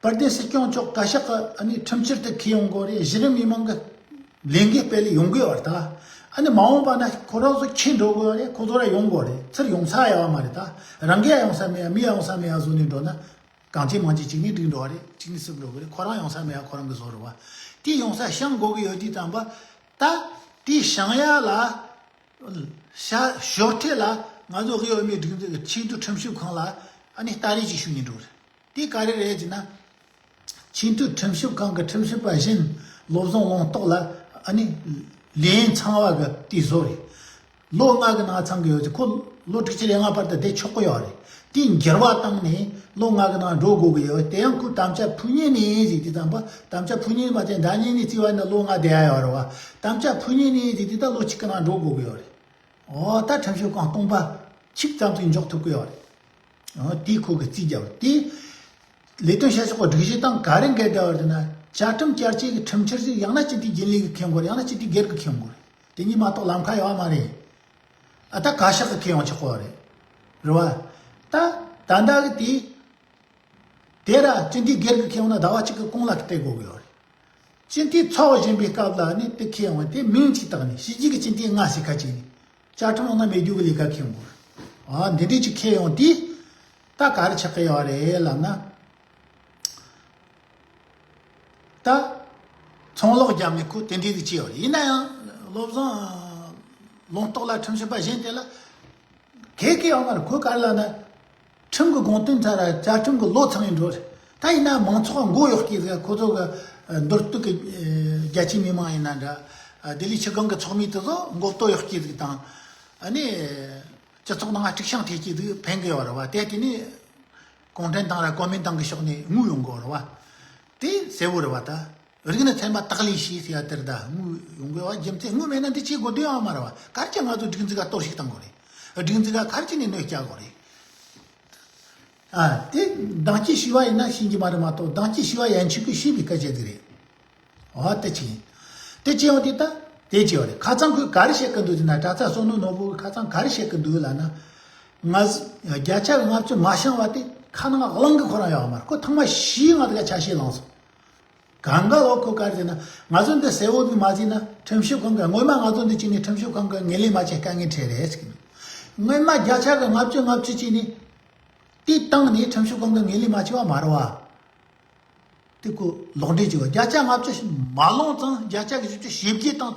དཔལ་ལྡན་སྲིད་སྐྱོང་མཆོག་བཀའ་ཤག་གི་ཨ་ནི་ཁྲིམས་འཆར་དེ་འཁྱེར་ཡོང་དགོས་རེད། གཞི་རིམ་མི་མང་གི་ལས་འགུལ་སྤེལ་ལས་ཡོང་དགོས་བར་ད། ཨ་ནི་མ་འོངས་པ་ན་ཁོ་རང་ཚོ་འཁྱེར་འགྲོ་དགོས་རེད། ཁོ་ཚོ་ར་ཡོང་དགོས་རེད། ཚུར་ཡོང་ས་ཡོད་མ་རེད་ད། རང་གི་ཡ་ཡོང་ས་མེད་ཡ། མི་ཡ་ཡོང་ས་མེད་ཡ་བཟོ་ནས་འགྲོ་ན། གང་ཅི་མང་ཅི་གཅིག་ནས་འགྲིག་འགྲོ་བ་རེད། གཅིག་ནས་སུབ་འགྲོ་གི་རེད། ཁོ་རང་ཡོང་ས་མེད་ཡ། ཁོ་རང་གི་བཟོ་རེད་བ། དེ་ཡོང་ས་བཤང་དགོས་གི་ཡོད་དུས་ཙམ་པ། ད་དེ་བཤང་ཡ་ལ་ཤ་ཞོར་ཐད་ལ་ང་ཚོ་དབུས་བོད་མིའི་སྒྲིག་འཛུགས་ཀྱི་ཆེས་མཐོའི་ཁྲིམས་ཞིབ་ཁང་ལ་ཨ་ནི་ལྟ་རེས་ཅིག་ཞུ་སྙིང་འདོད་རེད། དེ་ག་རེ་རེད་ཅེ་ན། ཆེས་མཐོའི་ཁྲིམས་ཞིབ་ཁང་གི་ཁྲིམས་ཞིབ་པ་གཞན་བློ་བཟང་ལུང་རྟོགས་ལ་ཨ་ནི་ལན་ཚང་བ་གི་དེ་བཟོ་རེད། ལོ་ལྔ་གི་ནང་ཚང་གི་ཡོད་ཅེ། ཁོ་ལོ་དྲུག་ཅུ་རེ་ལྔ་བར་དུ་བསྡད་ཆོག་གི་ཡོད་རེད། དེ་འགྱུར་བ་བཏང་ནས་ལོ་ལྔ་གི་ནང་འགྲོ་དགོས་གི་ཡོད། དེ་ཡང་ཁོས་དམ་བཅའ་ཕུལ་མཁན་ནས་ཟིག་དེ་ཙམ་པ། དམ་བཅའ་ཕུལ་མཁན་མ་བྱས་འདྲ་མཉེན་ནས་བརྩིས་པ་ཡིན་ན་ལོ་ལྔ་བསྡད་ཡ་ཡོད་རེད་བ། དམ་བཅའ་ཕུལ་མཁན་ནས་ཟིག་དེ་ད་ལོ་གཅིག་གི་ནང་འགྲོ་དགོས་གི་ཡོད་རེད། འོ་ད་ཁྲིམས་ཞིབ་ཁང་སྟོང་པ་གཅིག་ཙམ་ཞིག་འཇོག་ཐུབ་གི་ཡོད་རེད། འོ་དེ་ཁོ་གི་རྩིས་རྒྱབ་དེ། ལས་དོན་བྱེད་ཕྱོགས་ཀྱི་སྒྲིག་གཞི་དང་ག་རེ་འགལ་བསྡད་པ་རེད་ན། བཅའ་ཁྲིམས་བསྐྱར་བཅོས་ཀྱི་ཁྲིམས་འཆར་ཞིག་ཡང་ན་སྤྱི་འཐུས་རྒྱུན་ལས་ཀྱིས་འཁྱེར་དགོས་རེད། ཡང་ན་སྤྱི་འཐུས་སྒེར་གྱིས་འཁྱེར་དགོས་རེད། དེ་གཉིས་མ་གཏོགས་ལམ་ཁ་ཡོད་མ་རེད། ཨ་ད་བཀའ་ཤག་གིས་འཁྱེར་ཡོང་ཆོག་གི་རེད། རེད་བ། ད་ད་ལྟ་གི་དེ། དེ་ར་སྤྱི་འཐུས་སྒེར་གྱིས་འཁྱེར་ཡོང་ན་ཟླ་བ་གཅིག་གི་གོང་ལ་སྟེར་དགོས་ཀྱི་ཡོད་རེད། སྤྱི་འཐུས་ཚོགས་བཞིན་པའི་སྐབས་ལ་ནི་དེ་འཁྱེར་ཡོང་བ་དེ་མིང་གཅིག་བཏགས་ནས་ཕྱི་རྒྱལ་གྱི་སྤྱི་འཐུས་ལྔ་ཞིག་ཁ་ཅིག་ནས་བཅའ་ཁྲིམས་ནང་ན་མེད་རྒྱུ་གི་ལས་ཀ་འཁྱེར་ཡོང་དགོས། ཨ་འདི་འདྲས་ཅིག་འཁྱེར་ཡོང་དུས། ད་ག་རེ་ཆགས་ཀྱི་ཡོད་རེད་ལབ་ན། ད་ཚོང་ལོག་བརྒྱབ་ནས་ཁོ་དེ་འདྲས་ཅིག་བྱས་ཡོད་རེད། ཡིན་ན་ཡང་བློ་བཟང་ལུང་རྟོགས་ལ་ཁྲིམས་ཞིབ་པ་གཞན་དེ་ལ་གལ་གལ་ཡོད་མ་རེད། ཁོ་ག་རེ་ལབ་ན། ཁྲིམས་ཀྱི་དགོངས་དོན་ཚར་ར། བཅའ་ཁྲིམས་ཀྱི་ལོ་ཚང་ཡིན་འགྲོ་རེད། ད་ཡིན་ན་མང་ཚོགས་མགོ་གཡོག་གི་ཟིག་ཁོ་ཚོ་གི་མདོར་བསྡུས་ཀྱི་རྒྱ་ཆེའི་མི་མང་ཡིན་ན་འདྲ། ལྡི་ལི་ཆུ་སྒང་གི་ཚོགས་མི་དེ་ཚོ་མགོ་བཏོག་གཡོག་གི་ཟིག་དང་། ཨ་ནི། སྤྱི་ཚོགས་ནང་དཀྲུག་ཤིང་ཐེབས་ཀྱི་ཟིག་ཕན་གི་ཡོད་རེད་བ། དེ་དེ་ནི་གུང་ཁྲན་ཏང་ར་གོ་མིན་ཏང་གི་ཕྱོགས་ནས་དངུལ་ཡོང་གི་ཡོད་རེད་བ། དེ་གསལ་བོ་རེད་བ་ད། རིག་ནི་ཚད་མ་དག་ལས་ཤེས་ཟེར་ཡ་དེར་ད་དངུལ་ཡོང་དགོས་བ། རྒྱུ་མཚན་དངུལ་མེད་ན་འདི་བྱེད་དགོས་དོན་ཡོད་མ་རེད་བ། ག་རེ་བྱས་ང་ཚོ་སྒྲིག་འཛུགས་ཀ་གཏོར་བཤིག་བཏང་དགོས་རེད། སྒྲིག་འཛུགས་ཀ་ག་རེ་བྱས་ནས་གནོད་སྐྱེལ་དགོས་རེད། ཨ་དེ་འདང་སྐྱེས་ཤི་བ་ཡིན་ན་ཤེས་ཀྱི་མ་རེད་མ་གཏོགས། འདང་སྐྱེས་ཤི་བ་ཡན་ཆད་ཀྱིས་ཤེས་པའི་སྐད་ཆ་ཟིག་རེད། འོ་དེ་ཅི་ཡིན། དེ་ཅི་ཡོང་དེ་ད་དེ་ཅི་ཡོང་རེད། ཁ་སང་ཁོས་ག་རེ་བཤད་ཀྱི་འདུག་ཟེར་ན། གྲྭ་ཚང་བསོད་ནམས་ནོར་བུ་གིས་ཁ་སང་ག་རེ་བཤད་ཀྱི་འདུག་ལབ་ན། ང་ཚོ་བརྒྱ་ཆ་གི་ལྔ་བཅུ་མ་བཤང་བ་དེ་ཁ་ནང་བླངས་གི་ཁོ་རང་ཡོད་མ་རེད། ཁོ་ཐེངས་མ་བཞི་ང་ཚོ་ག་ཆ་ཤས་བླངས་སོང་། གང་ག་འོ་ཁོ་ག་རེ་ཟེར་ན། ང་ཚོ་འདི་གསལ་བོ་ཟིག་མ་ཟིན་ན་ཁྲིམས་ཞིབ་ཁང་གི་སྔོན་མ་ང་ཚོ་འདི་བྱས་ནས་ཁྲིམས་ཞིབ་ཁང་གི་ངོས་ལེན་མ་བྱས་དཀའ་ངལ་འཕྲད་རེད་ཟེར་གི་འདུག་སྔོན་མ་བརྒྱ་ཆ་གི་ལྔ་བཅུ་ལྔ་བཅུ་བྱས་ནས་དེ་བཏང་ནས་ཁྲིམས་ཞིབ་ཁང་གི་ངོས་ལེན་མ་བྱས་པ་མ་རེད་བ། དེ་ཁོ་ལོག་འགྲེལ་བྱས་པ། བརྒྱ་ཆ་ལྔ་བཅུ་མ་ལོངས་ཙང་། བརྒྱ་ཆ་གི་བཞི་བཅུ་ཞེ་བརྒྱད་དང་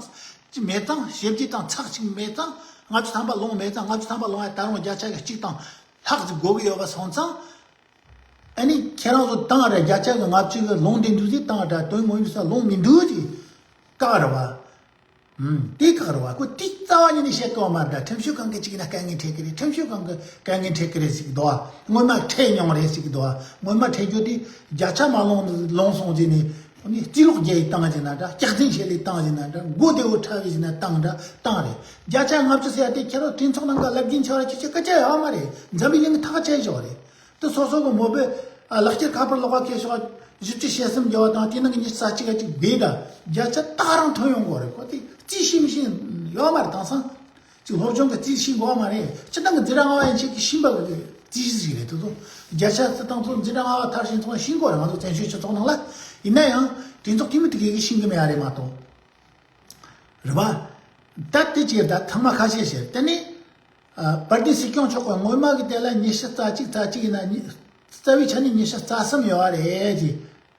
ཅི་མེད་ཙང་། ཞེ་བརྒྱད་དང་ཚེག་གཅིག་མེད་ཙང་། ལྔ་བཅུ་ཐམ་པ་ལོངས་མེད་ཙང་། ལྔ་བཅུ་ཐམ་པ་ལོངས་ཡ་ད་རུང་བརྒྱ་ཆ་གི་གཅིག་དང་ལྷག་ཙམ་དགོས་ཀྱི་ཡོད་པ་སོང་ཙང་། ཨ་ནི་ཁྱེད་རང་ཚོ་བཏང་ར། བརྒྱ་ཆ་གི་ལྔ་བཅུ་གི་ལོངས་བསྡད་འདུག་ཟེར་བཏང་ར། དོན་ངོ་མའི་ས་ལོངས་མི་འདུག་ཅེས་བཀག་ར་བ། ཨུམ། དེ་བཀག་ར་བ། ཁོ་དེ་རྩ་བ་ཉིད་ནས་བཤད་གི་ཡོད་མ་རེད། ཁྲིམས་ཞིབ་ཁང་གིས་གཅིག་ཡིན་ན་དཀའ་ངལ་འཕྲད་ཀྱི་རེད། ཁྲིམས་ཞིབ་ཁང་གིས་དཀའ་ངལ་འཕྲད་ཀྱི་རེད་ཟེར་གི་འདུག་བ། སྔོན་མ་འཕྲད་མྱོང་རེད་ཟེར་གི་འདུག་བ། སྔོན་མ་འཕྲད་རྒྱུ་དེ་བརྒྱ་ཆ་མ་ལོངས་ལོངས་སོང་རྗེས་ནས། ཨ་ནི་རྩིས་ལོག་རྒྱག་ཡས་བཏང་ཟེར་ན་འདྲ། སྐྱག་རྫུན་བཤད་ལས་བཏང་ཟེར་ན་འདྲ། མགོ་བདེ་བོ་ཁྲ་བའི་ཟེར་ན་བཏང་འདྲ་བཏང་རེད། བརྒྱ་ཆ་ལྔ་བཅུ་ཟེར་ཡ་དེ་ཁྱེད་རང་གྲོས་ཚོགས་ནང་གི་རླབས་རྒྱུན་ཆེ་བ་ཁྱེད་ཆོས་སྐད་ཆ་ཡོད་མ་རེད། འཛམ་བུའི་གླིང་གི་ཐག་བཅད་བཞག་རེད། དེ་སོ་སོ་གི་མོ་པའི་ལག་ཁྱེར་ཁ་པར་ལོགས་ཀ་ཁྱེར་ཤོག་བཞི་བཅུ་ཞེ་གསུམ་རྒྱག་པ་དང་། དེ་ནང་གི་ཉི་ཤུ་རྩ་གཅིག་ག་ཅིག་བསྡད་ད། བརྒྱ་ཆ་རྟག་རང་ཐོན་ཡོང་གི་རེད། ཁོ་དེ་རྩིས་ཤེས་མི་ཤེས་ཡོད་མ་རེད། དེང་སང་ཅིག་སློབ་སྦྱོང་གི་རྩིས་ཤེས་དགོས་མ་རེད། སྤྱིར་བཏང་གི་འཛིན་གྲྭ་ལྔ་པ་ཡན་ཆད་ཀྱིས་ཤེས་པ་གི་རྩིས་གཞི་ཞིག་རེད། དེ་ཚོ་བརྒྱ་ཆ་རྩི་སྟངས་ཚོ་འཛིན་གྲྭ་ལྔ་པ་མཐར་ཕྱིན་ཚོ་ཤེས་དགོས་རེད། ང་ཚོ་བཙན་བྱོལ་སྤྱི་ཚོགས་ནང་ལ། ཡིན་ན་ཡང་གྲོས་ཚོགས་འཐུས་མི་དེ་གས་ཀྱིས་ཤེས་གི་མེད་ཡ་རེད་མ་གཏོགས། རེད་པ། ད་དེ་ཅིག་ད་ཚང་མ་ཁ་ཤས་བཤད། དེ་ནས་ཨ། དཔལ་ལྡན་སྲིད་སྐྱོང་མཆོག་གི་སྔོན་མ་གི་དེ་ལ་ཉི་ཤུ་རྩ་གཅིག་རྩ་གཅིག་ཡིན་ན་ཉི་རྩ་བའི་ཆ་ནས་ཉི་ཤུ་རྩ་གསུམ་ཡོད་རེད་ཅེས་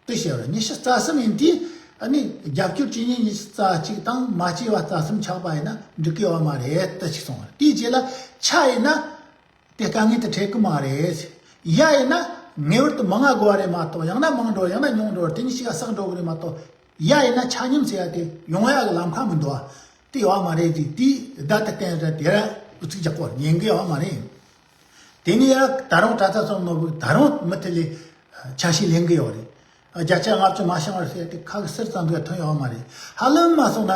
དེ་བཤད་རེད། ཉི་ཤུ་རྩ་གསུམ་ཡིན་དུས་ཨ་ནི་རྒྱབ་སྐྱོར་བྱེད་མཁན་ཉི་ཤུ་རྩ་གཅིག་དང་མ་བྱས་པ་རྩ་གསུམ་ཆགས་པ་ཡིན་ན་འགྲིག་གི་ཡོད་མ་རེད་ད་ཅིག་གསུངས་པ་རེད། དེའི་རྗེས་ལ་ཆ་ཡིན་ན། དེ་དཀའ་ངལ་དེ་འཕྲད་གི་མ་རེད། ཡ་ཡིན་ན་ངེས་པར་དུ་མང་ང་དགོས་པ་རེད་མ་གཏོགས། ཡང་ན་མང་འགྲོ་ཡང་ན་ཉུང་འགྲོ་དེ་གཉིས་ཤིག་ག་བསགས་འགྲོ་གི་རེད་མ་གཏོགས། ཡ་ཡིན་ན་ཆ་སྙོམས་ཟེར་ཡ་དེ་ཡོང་ཡ་གི་ལམ་ཁ་མི་འདུག་ཨ། དེ་ཡོད་མ་རེད་དེ་དེའི་བརྡ་དེ་བསྟན་ར་དེ་ར་ཨུ་ཚུགས་རྒྱག་པར་ཉན་གི་ཡོད་མ་རེད། དེ་ནས་ཡ་ད་རུང་གྲྭ་ཚང་བསམ་ནོར་བུ་ད་རུང་མུ་མཐུད་ལས་ཆ་ཤས་ལེན་གི་ཡོད་རེད། བརྒྱ་ཆ་ལྔ་བཅུ་མ་བྱུང་བར་ཟེར་ཏེ་ཁ་གི་ཟུར་ཙམ་གྱི་ཐོན་ཡོད་མ་རེད། ཧ་ལམ་མ་སོང་ན།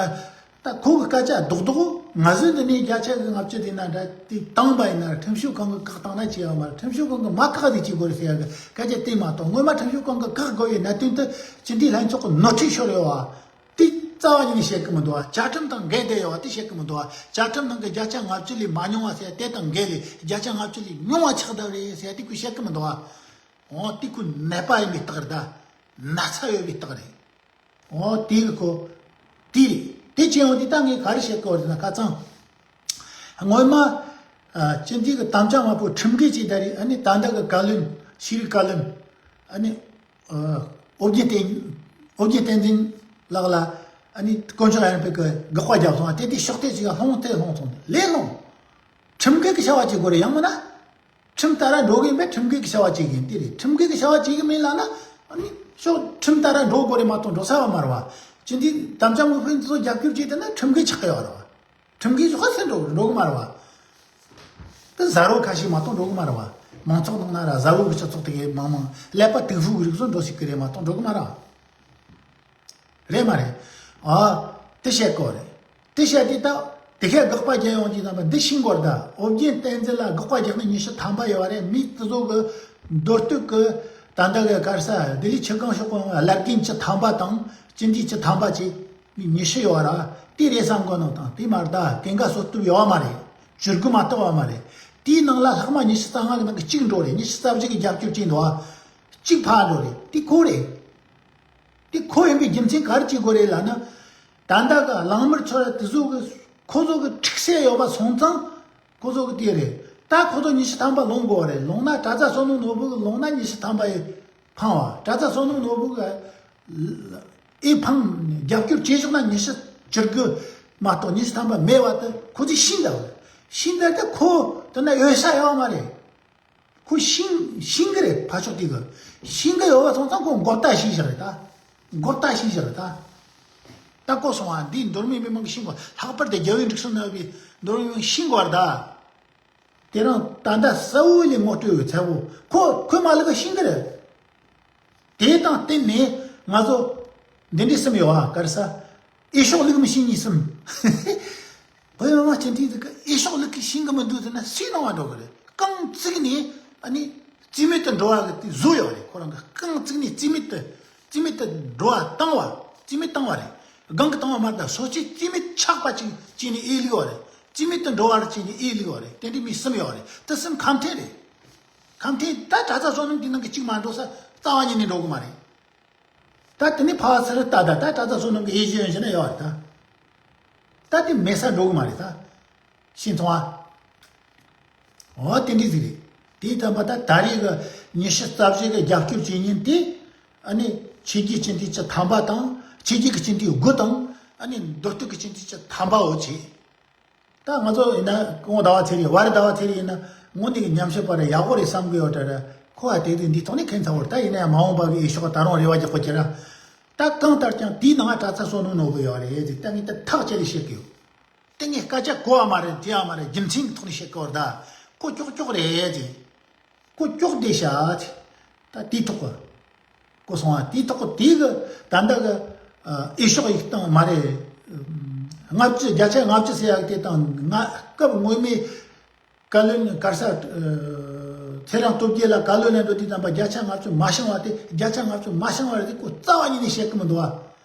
ད་ཁོ་གི་སྐད་ཆ་རྡོག་རྡོག་ང་ཚོའི་འདི་ནས་བརྒྱ་ཆ་གི་ལྔ་བཅུ་དེ་ན་འདྲ་དེ་བཏང་པ་ཡིན་ན་ཁྲིམས་ཞིབ་ཁང་གི་བཀག་བཏང་ན་བྱས་ཡོད་མ་རེད། ཁྲིམས་ཞིབ་ཁང་གི་མ་བཀག་དེ་བྱེད་དགོས་རེད་ཟེར་ཡ་གི་སྐད་ཆ་དེ་མ་གཏོགས། སྔོན་མ་ཁྲིམས་ཞིབ་ཁང་གི་བཀག་དགོས་པའི་གནད་དོན་དུ་སྤྱི་འཐུས་ལྷན་ཚོགས་གི་ནོར་འཁྲུལ་ཤོར་ཡོད་བ། དེ་རྩ་བ་ཉིད་ནས་བཤད་གི་མི་འདུག་བ། བཅའ་ཁྲིམས་དང་འགལ་བསྡད་ཡོད་བ་དེ་བཤད་གི་མི་འདུག་བ། བཅའ་ཁྲིམས་ནང་གི་བརྒྱ་ཆ་ལྔ་བཅུ་ལས་མ་ཉུང་བ་ཟེར་དེ་དང་འགལ་ལས་བརྒྱ་ཆ་ལྔ་བཅུ་ལས་ཉུང་བ་ཆགས་བསྡད་རེད་ཟེར་དེ་ཁོས་བཤད་གི་མི་འདུག་བ། འོ་དེ་ཁོའི་ནད་པ་ཡིན་པའི་རྟགས་རེད་ད། ན་ཚ་ཡོད་པའི་རྟགས་རེད། འོ་དེ་གི་ཁོ་དེ་རེད། དེ་བྱས་འོང་དེ་ད་ངས་ག་རེ་བཤད་དགོས་རེད་ན་ཁ་ཚང་། སྔོན་མ་ཨ། སྤྱི་འཐུས་ཀྱི་དམ་བཅའ་མ་ཕོག་ཁྲིམས་འགལ་ཅིག་ད་རེད། ཨ་ནི་ད་ལྟ་གི་བཀའ་བློན་ཤེས་རིག་བཀའ་བློན་ཨ་ནི་ཨ། ཨོ་རྒྱན་བསྟན་ཨོ་རྒྱན་བསྟན་འཛིན་ལགས་ལ་ཨ་ནི་དཀོན་མཆོག་ཡར་འཕེལ་གྱི་དགག་པ་བརྒྱབ་སོང་བ། དེ་དེ་ཕྱོགས་གཏད་ཅིག་ལྷུང་སྟེ་ལྷུང་སོང་ལས་ལྷུང་། ཁྲིམས་འགལ་གྱི་བྱ་བ་བྱེད་དགོས་རེད་ཡང་མིན་ན། ཁྲིམས་ལྟར་འགྲོ་གི་ཡིན་པས་ཁྲིམས་འགལ་གྱི་བྱ་བ་བྱེད་གི་ཡིན་དེ་རེད། ཁྲིམས་འགལ་གྱི་བྱ་བ་བྱེད་གི་མིན་ལབ་ན་ཨ་ནི་ཤོག་ཁྲིམས་ལྟར་འགྲོ་དགོས་རེད་མ་གཏོགས་འགྲོ་ས་བ་མ་རེད་བ། སྤྱི་འཐུས་དམ་བཅའ་མི་ཕོག་མཁན་ཚོ་རྒྱབ་སྐྱོར་བྱས་བསྡད་ན་ཁྲིམས་འགལ་ཆགས་ཀྱི་ཡོད་རེད་བ། ཁྲིམས་འགལ་ཞོག་ས་འགྲོ་འགྲོ་གི་མ་རེད་བ། དེ་ཟ་རོ་ཁ་ཤས་མ་གཏོགས་འགྲོ་གི་མ་རེད་བ། མང་ཚོགས་ནང་ན་ར་ཟ་རོ་གི་སྤྱི་ཚོགས་དེ་གའི་མང་མང་ཀླད་པ་དུག་ཕུག་གི་རིགས་ཚོ་འགྲོ་སྲིད་གི་རེད་མ་གཏོགས་འགྲོ་གི་མ་རེད་བ། རེད་མ་རེད། ཨ། དེ་བཤད་དགོས་རེད། དེ་བཤད་དུས་ད་དེ་ཁའི་དགག་པ་རྒྱག་ཡོང་གི་དང་པ་འདི་ཤེས་དགོས་རེད་ད། ཨོ་རྒྱན་བསྟན་འཛིན་ལ་དགག་པ་རྒྱག་ནི་ཉི་ཤུ་ཐམ་པ་ཡོད་རེད། མི་དེ་ཚོ་གི་མདོ་སྟོད་གི་ད་ལྟ་གི་ག་རེ་ཟ་ལྡི་ལི་ཆུ་སྒང་ཤོག་གི་བླ་རྒན་བཅུ་ཐམ་པ་དང་སྤྱི་འཐུས་བཅུ་ཐམ་པ་བཅས་མི་ཉི་ཤུ་ཡོད་ར། དེ་རེད་བསམ་དགོས་ནོ་དང་དེ་མ་རེད་ད། གན་ག་སོ་བཏུབ་ཡོད་མ་རེད། བཅུ་དགུ་མ་གཏོགས་ཡོད་མ་རེད། དེའི་ནང་ལ་ལྷག་མ་ཉི་ཤུ་རྩ་ལྔ་གི་ནང་གི་གཅིག་འགྲོ་རེད། ཉི་ཤུ་རྩ་བཞི་གི་རྒྱབ་སྐྱོར་བྱས་འདུག་ཨ། གཅིག་ཕར་འགྲོ་རེད། དེ་ཁོ་རེད། དེ་ཁོ་ཡིན་པའི་རྒྱུ་མཚན་ག་རེ་བྱེད་དགོས་རེད་ལབ་ན། ད་ལྟ་གི་གླང་དམར་ཚོ་ར་དེ་ཚོ་གི་ཁོ་ཚོ་གི་འཁྲུག་སེ་ཡོད་པ་སོང་ཙང་ཁོ་ཚོ་གི་དེ་རེད། ད་ཁོ་ཚོ་ཉི་ཤུ་ཐམ་པ་ལོངས་དགོས་རེད། ལོངས་ན་གྲྭ་ཚང་བསོད་ནམས་ནོར་བུ་གི་ལོངས་ན་ཉི་ཤུ་ཐམ་པ་ཡི་ཕང་བ། གྲྭ་ཚང་བསོད་ནམས་ནོར་བུ་གི་ཨེ་ཕང་རྒྱབ་སྐྱོར་བྱེད་ཆོག་ན་ཉི་ཤུ་བཅུ་དགུ་མ་གཏོགས་ཉི་ཤུ་ཐམ་པ་མེད་བ་དེ་ཁོ་ཚོས་ཤེས་འདུག་ཤེས་འདུག་ད་ཁོ་དེ་ན་འོས་ས་ཡོད་མ་རེད། ཁོ་ཤིང་ཤིང་གི་རེད་ཕ་ཕྱོགས་དེ་གི། ཤིང་གི་ཡོད་པ་སོང་ཙང་ཁོ་མགོ་བཏགས་ཤིང་ཞིག་རེད་ད། མགོ་བཏགས་ཤིང་ཞིག་རེད་ད། ད་གོ་སོང་བ་འདིའི་མདོ་སྨད་མི་མང་གི་ཤིང་གོ་ལྷག་པར་དུ་རྒྱལ་བའི་འབྲུག་སྲིན་ནོར་བུའི་མདོ་སྨད་མི་མང་གི་ཤིང་གོ་རེད་ད། དེ་རིང་ད་ལྟ་གསལ་བོ་ལས་ངོ་སྤྲོད་ཡོད་ཚད་བོ་ཁོ་ཁོས་མ་ལུག་གི་ཤིང་གི་རེད། དེ་དང་བསྟུན་ནས་ང་ཚོ་འདི་འདྲའི་གསུམ་ཡོད་ཨ་ག་རེ་ཟ། ཨེ་ཤོག་ལུག་མི་ཤིང་གཉིས་གསུམ། བོད་མི་མང་སྤྱི་འཐུས་ཚོ་གི་ཨེ་ཤོག་ལུག་གི་ཤིང་གི་མི་འདུག་ཟེར་ན་སུའི་སྣང་བ་འགྲོ་གི་རེད། རྐང་བཙུགས་ནས་ཨ་ནི་རྩིས་མེད་དུ་འགྲོ་བ་གི་དེ་བཟོ་ཡོད་རེད། ཁོ་རང་གི་རྐང་བཙུགས་ནས་རྩིས་མེད་དུ་རྩིས་མེད་དུ་འགྲོ་བ་བཏང་བ་རྩིས་མེད་བཏང་བ་རེད། སྒང་གི་བཏང་བ་མ་རེད་ད། སོ་སོའི་རྩིས་མེད་ཆག་པ་ཅིག་བྱས་ནས་ཨེ་ལུག་ཡོད་རེད། རྩིས་མེད་དུ་འགྲོ་བར་བྱས་ནས་ཨེ་ལུག་ཡོད་རེད། དེ་འདྲའི་མི་གསུམ་ཡོད་རེད། དེ་གསུམ་ཁ་མཐུན་རེད། ཁ་མཐུན་ད་གྲྭ་ཚང་བསོད་ནམས་དེ་ནང་གི་གཅིག་མ་འགྲོ་ས་རྩ་བ་ཉིད་ནས་འགྲོ་གི་མ་རེད། ད་དེ་ནས་ཕར་ཚུར་ལྟ་ད་ད་གྲྭ་ཚང་བསོད་ནམས་ཀྱི་དབྱེ་གཞི་ཡོད་ཞེ་ན་ཡོད་རེད་ད། ད་དེ་མེད་ས་འགྲོ་གི་མ་རེད་ད། ཤེས་སོང་ཨ། འོ་དེ་འདྲ་ཟིག་རེད། དེའི་དམ་པ་ད་ད་རེས་ཀྱི་ཉི་ཤུ་རྩ་བཞི་གི་རྒྱབ་སྐྱོར་བྱེད་མཁན་དེ་ཨ་ནི་ཆོས་བརྒྱུད་སྤྱི་འཐུས་བཅུ་ཐམ་པ་དང་ཆོས་བརྒྱུད་ཀྱི་སྤྱི་འཐུས་དགུ་དང་ཨ་ནི་མདོ་སྟོད་ཀྱི་སྤྱི་འཐུས་བཅུ་ཐམ་པ་འོ་བྱེད། ད་ང་ཚོ་ཡིན་ན་དགོང་ཟླ་བ་ཚེ་རིང་བ་རི་ཟླ་བ་ཚེ་རིང་ཡིན་ན་དངོས་གནས་ཀྱི་ཉམས་ཞིབ་པ་རེད་ཡག་པོ་རེད་བསམ་གི་ཡོད་དྲ་ར་ཁོ་ཨ་དེ་དུས་འདི་ཐོག་ནས་ཁེངས་ཚ་བོར་ད་ཡིན་ན་ཡང་མ་འོངས་པ་གི་ཨེ་ཤོག་ད་རུང་རེ་བ་རྒྱག་པོ་ཁྱེད་རང་ད་གང་ལྟར་ཀྱང་དེའི་ནང་ང་གྲྭ་ཚང་བསོད་ནམས་ནོར་བུ་ཡོད་རེད་ཟེར་ད་ངས་ད་ཐག་བཅད་ལས་བཤད་གི་ཡོད། དེ་ངས་སྐད་ཆ་གོ་བ་མ་རེད་དེ་ཡང་མ་རེད་རྒྱུ་མཚན་གི་ཐོག་ནས་བཤད་གི་ཡོད་ད་ཁོ་ཀྱོག་ཀྱོག་རེད་ཟེར། ཁོ་ཀྱོག་བསྡད་ཤག་ཅེས། ད་དེའི་ཐོག་གི་གོ་སོང་ཨ། དེའི་ཐོག་གི་དེའི་གི་ད་ལྟ་གི་ཨེ་ཤོག་ཡིག་སྟེང་མ་རེད། ལྔ་བཅུ་བརྒྱ་ཆ་ལྔ་བཅུ་ཟེར་ཡག་དེ་དང་ང་སྐབས་སྔོན་མའི་བཀའ་བློན་ག་རེ་ཟ། ཚེ་རིང་སྟོབས་རྒྱལ་ལ་བཀའ་བློན་ལ་འགྲོ་དུས་ཙམ་པ་བརྒྱ་ཆ་ལྔ་བཅུ་མ་བྱུང་བ་དེ་བརྒྱ་ཆ་ལྔ་བཅུ་མ་བྱུང་བ་རེད་དེ་ཁོ་རྩ་བ་ཉིད་ནས་བཤད་གི་མི་འདུག་ཨ།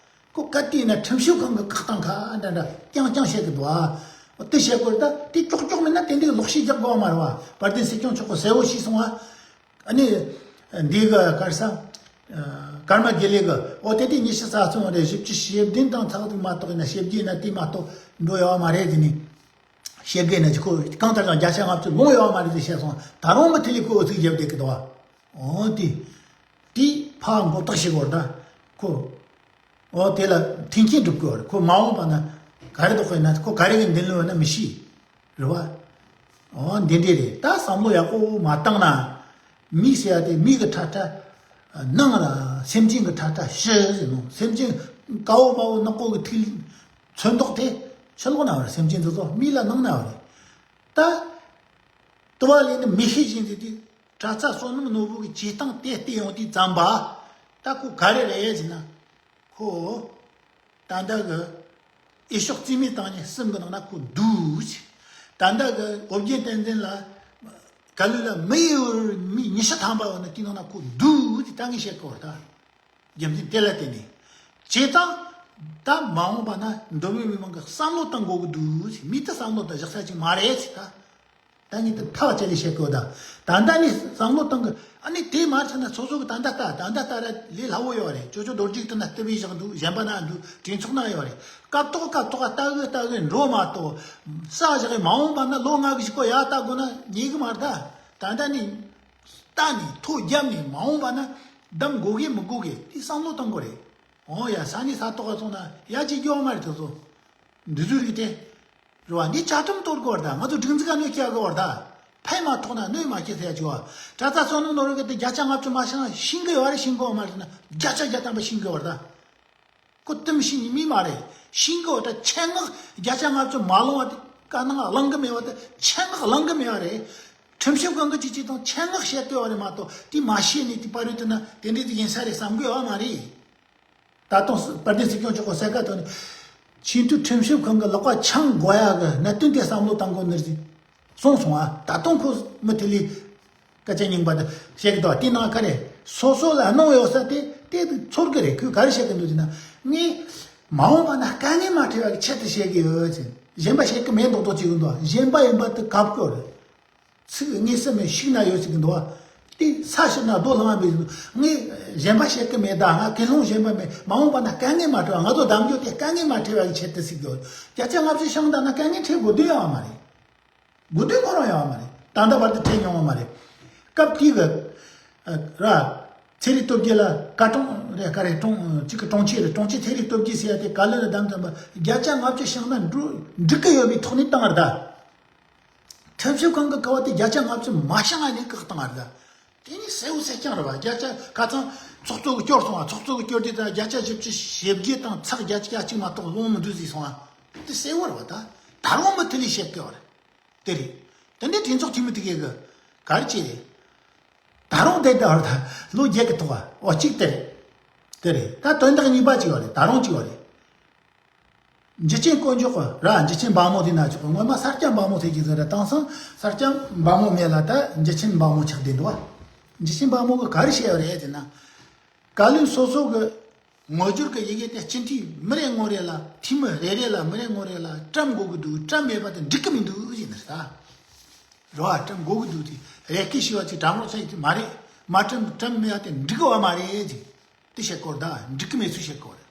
ཁོ་ག་དུས་ཡིན་ན་ཁྲིམས་ཞིབ་ཁང་གི་བཀག་སྟངས་ཁ་འདྲ་འདྲ་རྐྱང་རྐྱང་བཤད་གི་འདུག་ཨ། འོ་དེ་བཤད་དགོས་རེད་ད། དེ་ཀྱོག་ཀྱོག་མིན་ན་དེ་འདྲའི་ལོག་བཤད་རྒྱག་དགོས་མ་རེད་བ། དཔལ་ལྡན་སྲིད་སྐྱོང་མཆོག་གིས་གསལ་བོ་ཞིག་གསུངས་བ། ཨ་ནི་འདི་གི་ག་རེ་ཟ། ཀརྨ་དགེ་ལེགས་ཀྱིས་འོ་དེ་དུས་ཉི་ཤུ་རྩ་གསུམ་རེད། བཞི་བཅུ་ཞེ་བདུན་དང་ཚེག་ཟིག་མ་གཏོགས་ཡིན་ན། ཞེ་བརྒྱད་ཡིན་ན་དེ་མ་གཏོགས་འགྲོ་ཡོད་མ་རེད་ཟེར་ནས། བཤད་དགོས་ན་ཅི་ཁོ་གང་ལྟར་ཀྱང་བརྒྱ་ཆ་ལྔ་བཅུ་ལོངས་ཡོད་མ་རེད་ཟེར་བཤད་སོང་། ད་རུང་མི་དེ་ལས་ཁོ་འུ་ཚུགས་རྒྱབ་བསྡད་ཀྱི་འདུག་བ། འོ་དེ། དེ་ཕར་མགོ་བཏགས་བྱེད་དགོས་རེད་ད། ཁོ། འོ་དེ་ལ་མཐུན་རྐྱེན་སྒྲུབ་དགོས་རེད། ཁོ་མ་འོངས་པ་ན་ག་རེ་འདོགས་དགོས་ན། ཁོ་ག་རེ་གི་མདུན་ལོགས་ན་མི་ཤེས། རེད་བ། འོ་འདི་འདྲས་རེད། ད་བསམ་བློ་ཡག་པོ་མ་བཏང་ན། མི་ཟེར་ཡ་དེ་མི་གི་ཁྲ་ཁྲ། ནང་ལ་སེམས་ཅན་གི་ཁྲ་ཁྲ་ཕྱི་ཟེར་ནོ། སེམས་ཅན་དཀར་པོ་དམར་པོ་ནག་པོ་གི་ཐིག་ཚོན་མདོག་དེ་ཕྱི་ལོགས་ན་ཡོད་རེད། སེམས་ཅན་དེ་ཚོ་མི་ལ་ནང་ན་ཡོད་རེད། ད། དུ་བ་ལས་ནི་མི་ཤེས་བཞིན་དུ་དེ་གྲྭ་ཚང་བསོད་ནམས་ནོར་བུ་གི་བྱེད་སྟངས་དེ་བལྟས་ཡོང་དུས་ཙམ་པ། ད་ཁོ་ག་རེ་རེད་ཟེར་ན། ཁོ། ད་ལྟ་གི་འོས་ཤོག་རྩིས་མེད་བཏང་མཁན་གསུམ་གི་ནང་ན་ཁོ་འདུག་ཟེར། ད་ལྟ་གི་ཨོ་རྒྱན་བསྟན་འཛིན་ལ་ག་ལུ་ལ་མི་ཡི་བར་མི་ཉི་ཤུ་ཐམ་པ་བ་ན་དེའི་ནང་ན་ཁོ་འདུག་ཟེར། ད་ངས་བཤད་གོ་ད། རྒྱུ་མཚན་དེ་ལ་བརྟེན་ནས། བྱས་ཙང་། ད་མ་འོངས་པ་ན་མདོ་སྨད་མི་མང་གི་བསམ་བློ་བཏང་དགོས་ཀྱི་འདུག་ཟེར། མི་དེ་བསམ་བློ་དང་བཞག་ས་ཅིག་མ་རེད་ཟེར་ད། ད་ངས་དེ་ཐག་བཅད་ནས་བཤད་དགོས་ད། ད་ལྟ་ནས་བསམ་བློ་བཏང་གི། ཨ་ནི་དེ་མ་ཚད་ན་སོ་སོ་གི་ད་ལྟ་ལྟ་ད་ལྟ་ལྟ་ར་ལས་སླ་བོ་ཡོད་རེད། ཅོ་ཅོ་རྡོ་རྗེ་དེ་ན་སྟབས་བདེ་བཞག་འདུག་གཞན་པ་ན་འདུག་གྲོས་ཚོགས་ན་ཡོད་རེད། སྐབས་ཐོག་སྐབས་ཐོག་ལྟ་གི་ལྟ་གི་འགྲོ་མ་གཏོགས། ས་བཞག་གི་མ་འོངས་པ་ན་ལོ་ལྔ་གི་གཞུག་གོ་ཡར་ལྟ་དགོས་ན་ཉེ་གི་མ་རེད་ད། ད་ལྟ་ནས། ལྟ་ནས་ཐོ་བརྒྱབ་ནས་མ་འོངས་པ་ན་གདམ་དགོས་གི་མི་དགོས་གི་དེ་བསམ་བློ་གཏོང་དགོས་རེད། འོ་ཡ། ས་གནས་ས་ཐོག་ག་སོང་ན་ཡ་གཅིག་སྐྱོ་བ་མ་རེད་དེ་ཚོ། འདི་ཚོའི་རིགས་དེ། རེད་བ། འདི་བཅའ་ཁྲིམས་གཏོར་དགོས་རེད་ད། ང་ཚོ་སྒྲིག་འཛུགས་ག་གནོད་སྐྱེལ་དགོས་རེད་ད། ཕན་མ་ཐོགས་ན་གནོད་མ་སྐྱེལ་ཟེར་ཡ་ཅིག་བ། གྲྭ་ཚང་བསོད་ནམས་ནོར་བུ་གི་དེ་བརྒྱ་ཆ་ལྔ་བཅུ་མ་བྱུང་ན་ཤེས་གི་ཡོད་རེད། ཤེས་གི་ཡོད་མ་རེད་ན་བརྒྱ་ཆ་བརྒྱ་ཐམ་པ་ཤེས་གི་ཡོད་རེད་ད། ཁོ་དེ་མི་ཤེས་ནི་མི་མ་རེད། ཤེས་གི་ཡོད་ད། ཆེད་མངགས་བརྒྱ་ཆ་ལྔ་བཅུ་མ་ལོངས་པ་དེ་དཀའ་སྣང་བླང་གི་མེད་པ་དེ་ཆེད་མངགས་བླང་གི་མེད་པ་རེད། ཁྲིམས་ཞིབ་ཁང་གི་ཅིག་ཅིག་དང་ཆེད་མངགས་བཤད་དགོས་པ་རེད་མ་གཏོགས་དེ་མ་ཤེས་ནས་དེ་པར་རིས་དེ་ན་དེ་འདྲས་དེ་ཡིན་ས་རེད་བསམ་གི་ཡོད་མ་རེད། ད་དུང་དཔལ་ལྡན་སྲིད་སྐྱོང་མཆོག་གི་གསལ་ཁ་ཐོག་ནས། ཆེས་མཐོའི་ཁྲིམས་ཞིབ་ཁང་གི་ལག་པ་འཆང་དགོས་ཡ་གི་གནད་དོན་དེ་བསམ་བློ་བཏང་དགོས་ནི་རེད། གསུངས་སོང་ཨ། ད་དུང་ཁོ་མི་དེ་ལས་སྐད་ཆ་རྙིང་པ་དེ་བཤད་གི་འདུག་དེ་ནང་ག་རེ་སོ་སོ་ལ་གནོད་ཡོད་ས་དེ་དེ་ཚོར་གི་རེད། ཁོས་ག་རེ་བཤད་གི་འདུག་ཟེར་ན། ངས་མ་འོངས་པ་ན་དཀའ་ངལ་མ་འཕྲད་པ་གི་ཆེད་དུ་བཤད་གི་ཡོད་ཟེར། གཞན་པ་བཤད་གི་མེད་མདོག་མདོག་བྱེད་གི་འདུག་གཞན་པ་ཡིན་པ་དེ་གབ་གི་རེད། ཚིག་དངོས་སུ་མེད་ཤིག་ན་ཡོད་ཟེར་གི་འདུག་བ། དེ་ས་ཞིག་ན་རྡོ་ལྷང་བ་མེད་ཟེར་གི་འདུག་ངས་གཞན་པ་བཤད་གི་མེད་ད། ང་ཀུན་སློང་གཞན་པ་མེད། མ་འོངས་པ་ན་དཀའ་ངལ་མ་འཕྲད་པ། ང་ཚོ་གདམ་རྒྱུ་དེ་དཀའ་ངལ་མ་འཕྲད་པ་གི་ཆེད་དུ་ཟེར་གི་ཡོད། བརྒྱ་ཆ་ལྔ་བཅུ་བྱུང་ད་ན་དཀའ་ངལ་འཕྲད་དགོས་དོན་ཡོད་མ་རེད། དགོས་དོན་ཁོ་རང་ཡོད་མ་རེད། ད་ལྟ་བར་དུ་འཕྲད་མྱོང་བ་མ་རེད། སྐབས་དེ་གི་ར། ཚེ་རིང་སྟོབས་རྒྱལ་ལ་བཀའ་དྲུང་རེད། ག་རེ་དྲུང་གཅིག་གི་དྲུང་ཆེ་རེད། དྲུང་ཆེ་ཚེ་རིང་སྟོབས་རྒྱལ་ཟེར་ཡ་དེ་ག་ལེར་གདམ་ཙམ་པ་བརྒྱ་ཆ་ལྔ་བཅུ་བྱུང་ན་འགྲོ་འགྲིག་གི་ཡོད་པའི་ཐོག་ནས་བཏང་བ་རེད་ད། ཁྲིམས་ཞིབ་ཁང་གི་ཀ་བ་དེ་བརྒྱ་ཆ་ལྔ་བཅུ་མ་བྱུང་ང་ནས་བཀག་བཏང་བ་རེད་ད། དེ་ནི་གསལ་བོ་གསལ་རྐྱང་རེད་བ། བརྒྱ་ཆ་ཁ་ཚང་ཚོགས་གཙོ་གི་སྐྱོར་སོང་བ། ཚོགས་གཙོ་གི་སྐྱོར་དུས་ད་བརྒྱ་ཆ་བཞི་བཅུ་ཞེ་བརྒྱད་དང་ཚེག་བརྒྱད་ཅུ་གྱ་གཅིག་མ་གཏོགས་ལོངས་མི་འདུག་ཟེར་སོང་བ། དེ་གསལ་བོ་རེད་བ། ད་ད་རུང་མི་དེ་ལས་བཤད་དགོས་བ་རེད། དེ་རེད། དེ་འདྲའི་གྲོས་ཚོགས་འཐུས་མི་དེ་གས་གི་ག་རེ་བྱས་རེད། ད་རུང་དེ་ལྟ་བར་ད་ལོ་བརྒྱད་ཀྱི་ཐོག་བ། འོ་གཅིག་དེ་རེད། དེ་རེད། ད་དོན་དག་གཉིས་པ་གཅིག་བ་རེད། ད་རུང་གཅིག་བ་རེད། འཇུ་ཆེན་དཀོན་མཆོག་གི་ར། འཇུ་ཆེན་འབངས་མོ་དེ་ན་ཆོག་གི་སྔོན་མ་སར་སྐྱ་འབངས་མོ་ཟེར་གྱི་ཟེར་ར། དེང་སང་སར་སྐྱ་འབངས་མོ་མེད་ལ་ད་འཇུ་ཆེན་འབངས་མོ་ཆགས་བསྡད་འདུག་བ། འཇུ་ཆེན་འབངས་མོ་གི་ག་རེ་བཤད་ཡོད་རེད་ཟེར་ན། བཀའ་བློན་སོ་སོ་གི་ངོ་སྦྱོར་གི་ཡི་གེ་དེ་སྤྱི་འཐུས་མི་རེ་ངོ་རེ་ལ། འཐུས་མི་རེ་རེ་ལ་མི་རེ་ངོ་རེ་ལ་བཀྲམ་དགོས་ཀྱི་འདུག་བཀྲམ་མེད་པ་དེ་འགྲིག་གི་མི་འདུག་ཟེར་ནི་རེད་ད། རེད་བ། བཀྲམ་དགོས་ཀྱི་འདུག་དེ་རེ་སྐུལ་ཞུ་བ་ཅིག་གྲྭ་མོ་ཚོ་ཡིན་དུས་མ་རེད། མ་བཀྲམ་བཀྲམ་མེད་པ་དེ་འགྲིག་གི་བ་མ་རེད་ཅིག་དེ་བཤད་སྐོར་ད། འགྲིག་གི་མེད་ཚུལ་བཤད་སྐོར་རེད།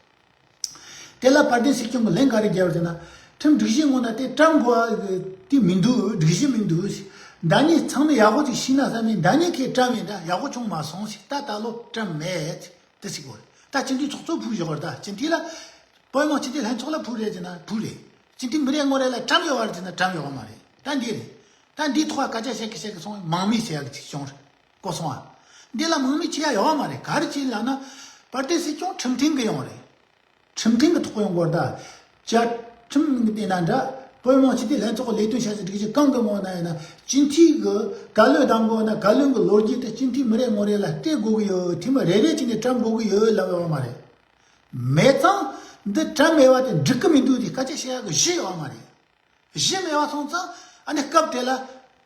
དེ་ལ་དཔལ་ལྡན་སྲིད་སྐྱོང་གི་ལན་ག་རེ་བརྒྱབ་ཟེར་ན། ཁྲིམས་སྒྲིག་གཞི་ངོ་ན་དེ་བཀྲམ་དགོས་པ་དེ་མི་འདུག་སྒྲིག་གཞི་མི་འདུག་ཟླ་གཉིས་ཚང་མས་ཡག་པོ་ཅིག་ཤེས་ན་བསམ་ནས་ཟླ་གཉིས་ཁས་བཀྲམ་ཡིན་ད་ཡག་པོ་བྱུང་མ་སོང་ཟེར། ད་ད་ལོ་བཀྲམ་མེད་དེ་ཟེར་གོ། ད་སྤྱི་འཐུས་ཚོགས་གཙོ་ཕུད་བཞག་པ་རེད། ད་སྤྱི་འཐུས་ལ། བོད་མི་མང་སྤྱི་འཐུས་ལྷན་ཚོགས་ལ་ཕུད་རེད་ཟེར་ན་ཕུད་རེད། སྤྱི་འཐུས་མི་རེ་ངོ་རེ་ལ་བཀྲམ་ཡོད་པ་རེད་ཟེར་ན་བཀྲམ་ཡོད་པ་མ་རེད། ད་འདི་རེད། ད་འདིའི་ཐོག་ལ་སྐད་ཆ་བཤད་གི་བཤད་གི་སོང་། མང་མོས་བྱེད་ཡག་གི་ཅིག་བྱུང་རེད། གོ་སོང་ཨ། འདི་ལ་མང་མོས་བྱེད་ཡ་ཡོད་པ་མ་རེད། ག་རེ་བྱས་ལབ་ན། དཔལ་ལྡན་སྲིད་སྐྱོང་ཁྲིམས་མཐུན་གི་ཡོང་རེད། ཁྲིམས་མཐུན་གི་ཐོག་ཡོང་དགོས་རེད་ད། བཅའ་ཁྲིམས་གི་བལྟས་ན་འདྲ། བོད་མི་མང་སྤྱི་འཐུས་ལྷན་ཚོགས་ཀྱི་ལས་དོན་བྱ་གཞི་སྒྲིག་གཞི་གང་གི་ངོ་ན་ཡིན་ན་སྤྱི་འཐུས་གི་བཀའ་བློན་གདམ་དགོས་ན་བཀའ་བློན་གི་ལོ་རྒྱུས་དེ་སྤྱི་འཐུས་མི་རེ་ངོ་རེ་ལ་སྤྲད་དགོས་གི་ཡོད། འཐུས་མི་རེ་རེ་བྱས་ནས་བཀྲམ་དགོས་གི་ཡོད་ལབ་ཡོད་པ་མ་རེད། མེད་ཙང་། འདི་བཀྲམ་མེད་པ་དེ་འགྲིག་གི་མི་འདུག་དེ་སྐད་ཆ་བཤད་ཡག་གི་གཞི་ཡོད་པ་མ་རེད། གཞི་མེད་པ་སོང་ཙང་ཨ་ནི་སྐབས་དེ་ལ་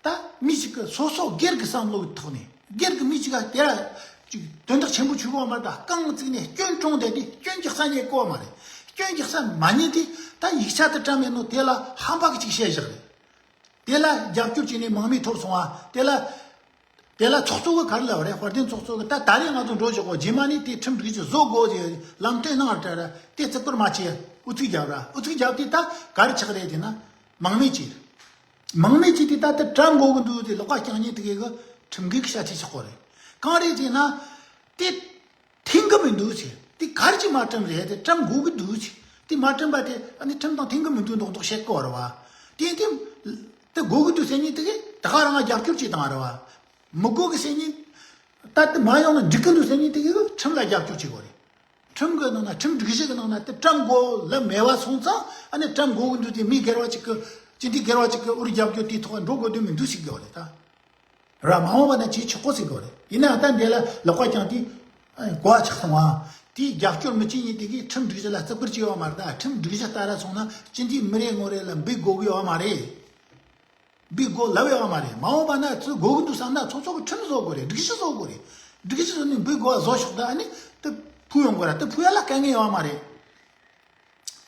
ད་མི་ཞིག་གི་སོ་སོ་སྒེར་གྱི་བསམ་བློ་གི་ཐོག་ནས་སྒེར་གྱི་མི་གཅིག་ག་དེ་ལ་ཅིག་དོན་དག་ཆེན་པོ་ཆུད་གོ་མ་རེད། ད་རྐང་བཙུགས་ནས་སྐྱོན་བྲོངས་བསྡད་དེ་སྐྱོན་རྒྱག་ས་རྙེད་གོ་མ་རེད། སྐྱོན་རྒྱག་ས་མ་རྙེད་དེ་ད་ཡིག་ཆ་དེ་བཀྲམ་མེད་ནོ་དེ་ལ་ཧམ་པ་གི་ཅིག་བཤད་བཞག་རེད། དེ་ལ་རྒྱབ་སྐྱོར་བྱས་ནས་མང་མོས་ཐོབ་སོང་བ་དེ་ལ། དེ་ལ་ཚོགས་གཙོ་གི་ག་རེ་ལབ་རེད། དཔལ་ལྡན་ཚོགས་གཙོ་གི་ད་ད་རེས་ང་ཚོ་འགྲོ་ཆོག་གོ་རྗེས་མ་ནས་དེ་ཁྲིམས་སྒྲིག་གཞི་བཟོ་དགོས་ཟེར་ལམ་སྟོན་གནང་ར་དེ་བརྩི་བཀུར་མ་བྱེད་ཨུ་ཚུགས་རྒྱབ་ར་ཨུ་ཚུགས་རྒྱབ་དུས་ད་ག་རེ་ཆགས་རེད་དེ་ན་མང་མོས་བྱས། མང་མོས་བྱས་དུས་ད་དེ་གྲབས་འགོ་གི་འདུག་དེ་ལག་པ་བརྐྱངས་ཉིན་དེ་གི་ཁྲིམས་འགལ་གྱི་བྱ་ཁྲིད་ཆགས་གོ་རེད། གང་རེད་ཅེ་ན། དེ་མཐུན་གི་མི་འདུག་ཟེར། དེ་ག་རེ་བྱས་མ་གྲབས་རེད། དེ་གྲབས་འགོ་གི་འདུག་ཟེར། དེ་མ་གྲབས་པ་དེ་ཨ་ནི་ཁྲིམས་དང་མཐུན་གི་མི་འདུག་མདོག་མདོག་བཤད་གོ་རེད་བ། དེ་དེ་དེ་དགོས་གི་འདུག་ཟེར་ཉིན་དེ་གི་ད་ག་རང་རྒྱབ་སྐྱོར་བྱེད་དང་རེད་བ། མི་དགོས་གི་ཟེར་ཉིན། ད་དེ་མ་ཡོང་ན་འགྲིག་གི་འདུག་ཟེར་ཉིན་དེ་གི་ཁྲིམས་ལ་རྒྱབ་སྐྱོར་བྱེད་དགོས་རེད། ཁྲིམས་གི་ནང་ན་ཁྲིམས་སྒྲིག་གཞི་གི་ནང་ན་དེ་གྲབས་འགོ་ལབ་མེད་པ་སོང་ཙང་ཨ་ནི་གྲབས་འགོ་གི་འདུག་དེ་མི་སྒེར་བ་གཅིག་གི་སྤྱི་འཐུས་སྒེར་བ་གཅིག་གི་ཨུར་རྒྱབ་སྐྱོར་དེའི་ཐོག་འགྲོ་དགོས་དོན་མི་འདུག་ཟེར་གི་རེད་ད། ར་མ་འོངས་པ་ན་ཅིག་ཆོག་གོ་ཟེར་གི་རེད། ཡིན་ནའང་ད་འདི་ལ་ལག་པ་བརྐྱངས་དེ་གོ་བ་ཆགས་སོང་བ། དེའི་རྒྱབ་སྐྱོར་མི་བྱེད་ཉིན་དེ་གིས་ཁྲིམས་སྒྲིག་གཞི་ལ་བརྩི་བཀུར་བྱས་ཡོད་མ་རེད་ད། ཁྲིམས་སྒྲིག་གཞི་ལྟར་སོང་ན་སྤྱི་འཐུས་མི་རེ་ངོ་རེ་ལ་འབུད་དགོས་གི་ཡོད་མ་རེད། འབུད་དགོས་ལབ་ཡོད་མ་རེད། མ་འོངས་པ་ན་ཚུར་དགོས་གི་འདུག་བསམ་ན་ཚོགས་གཙོ་གི་ཁྲིམས་བཟོ་དགོས་རེད། སྒྲིག་གཞི་བཟོ་དགོས་རེད། སྒྲིག་གཞི་བཟོ་ནས་འབུད་དགོས་བཟོ་ཤོག་ད་ཨ་ནི་དེ་ཕུལ་ཡོང་དགོས་ར་དེ་ཕུལ་ཡ་ལ་དཀའ་ངལ་ཡོད་མ་རེད།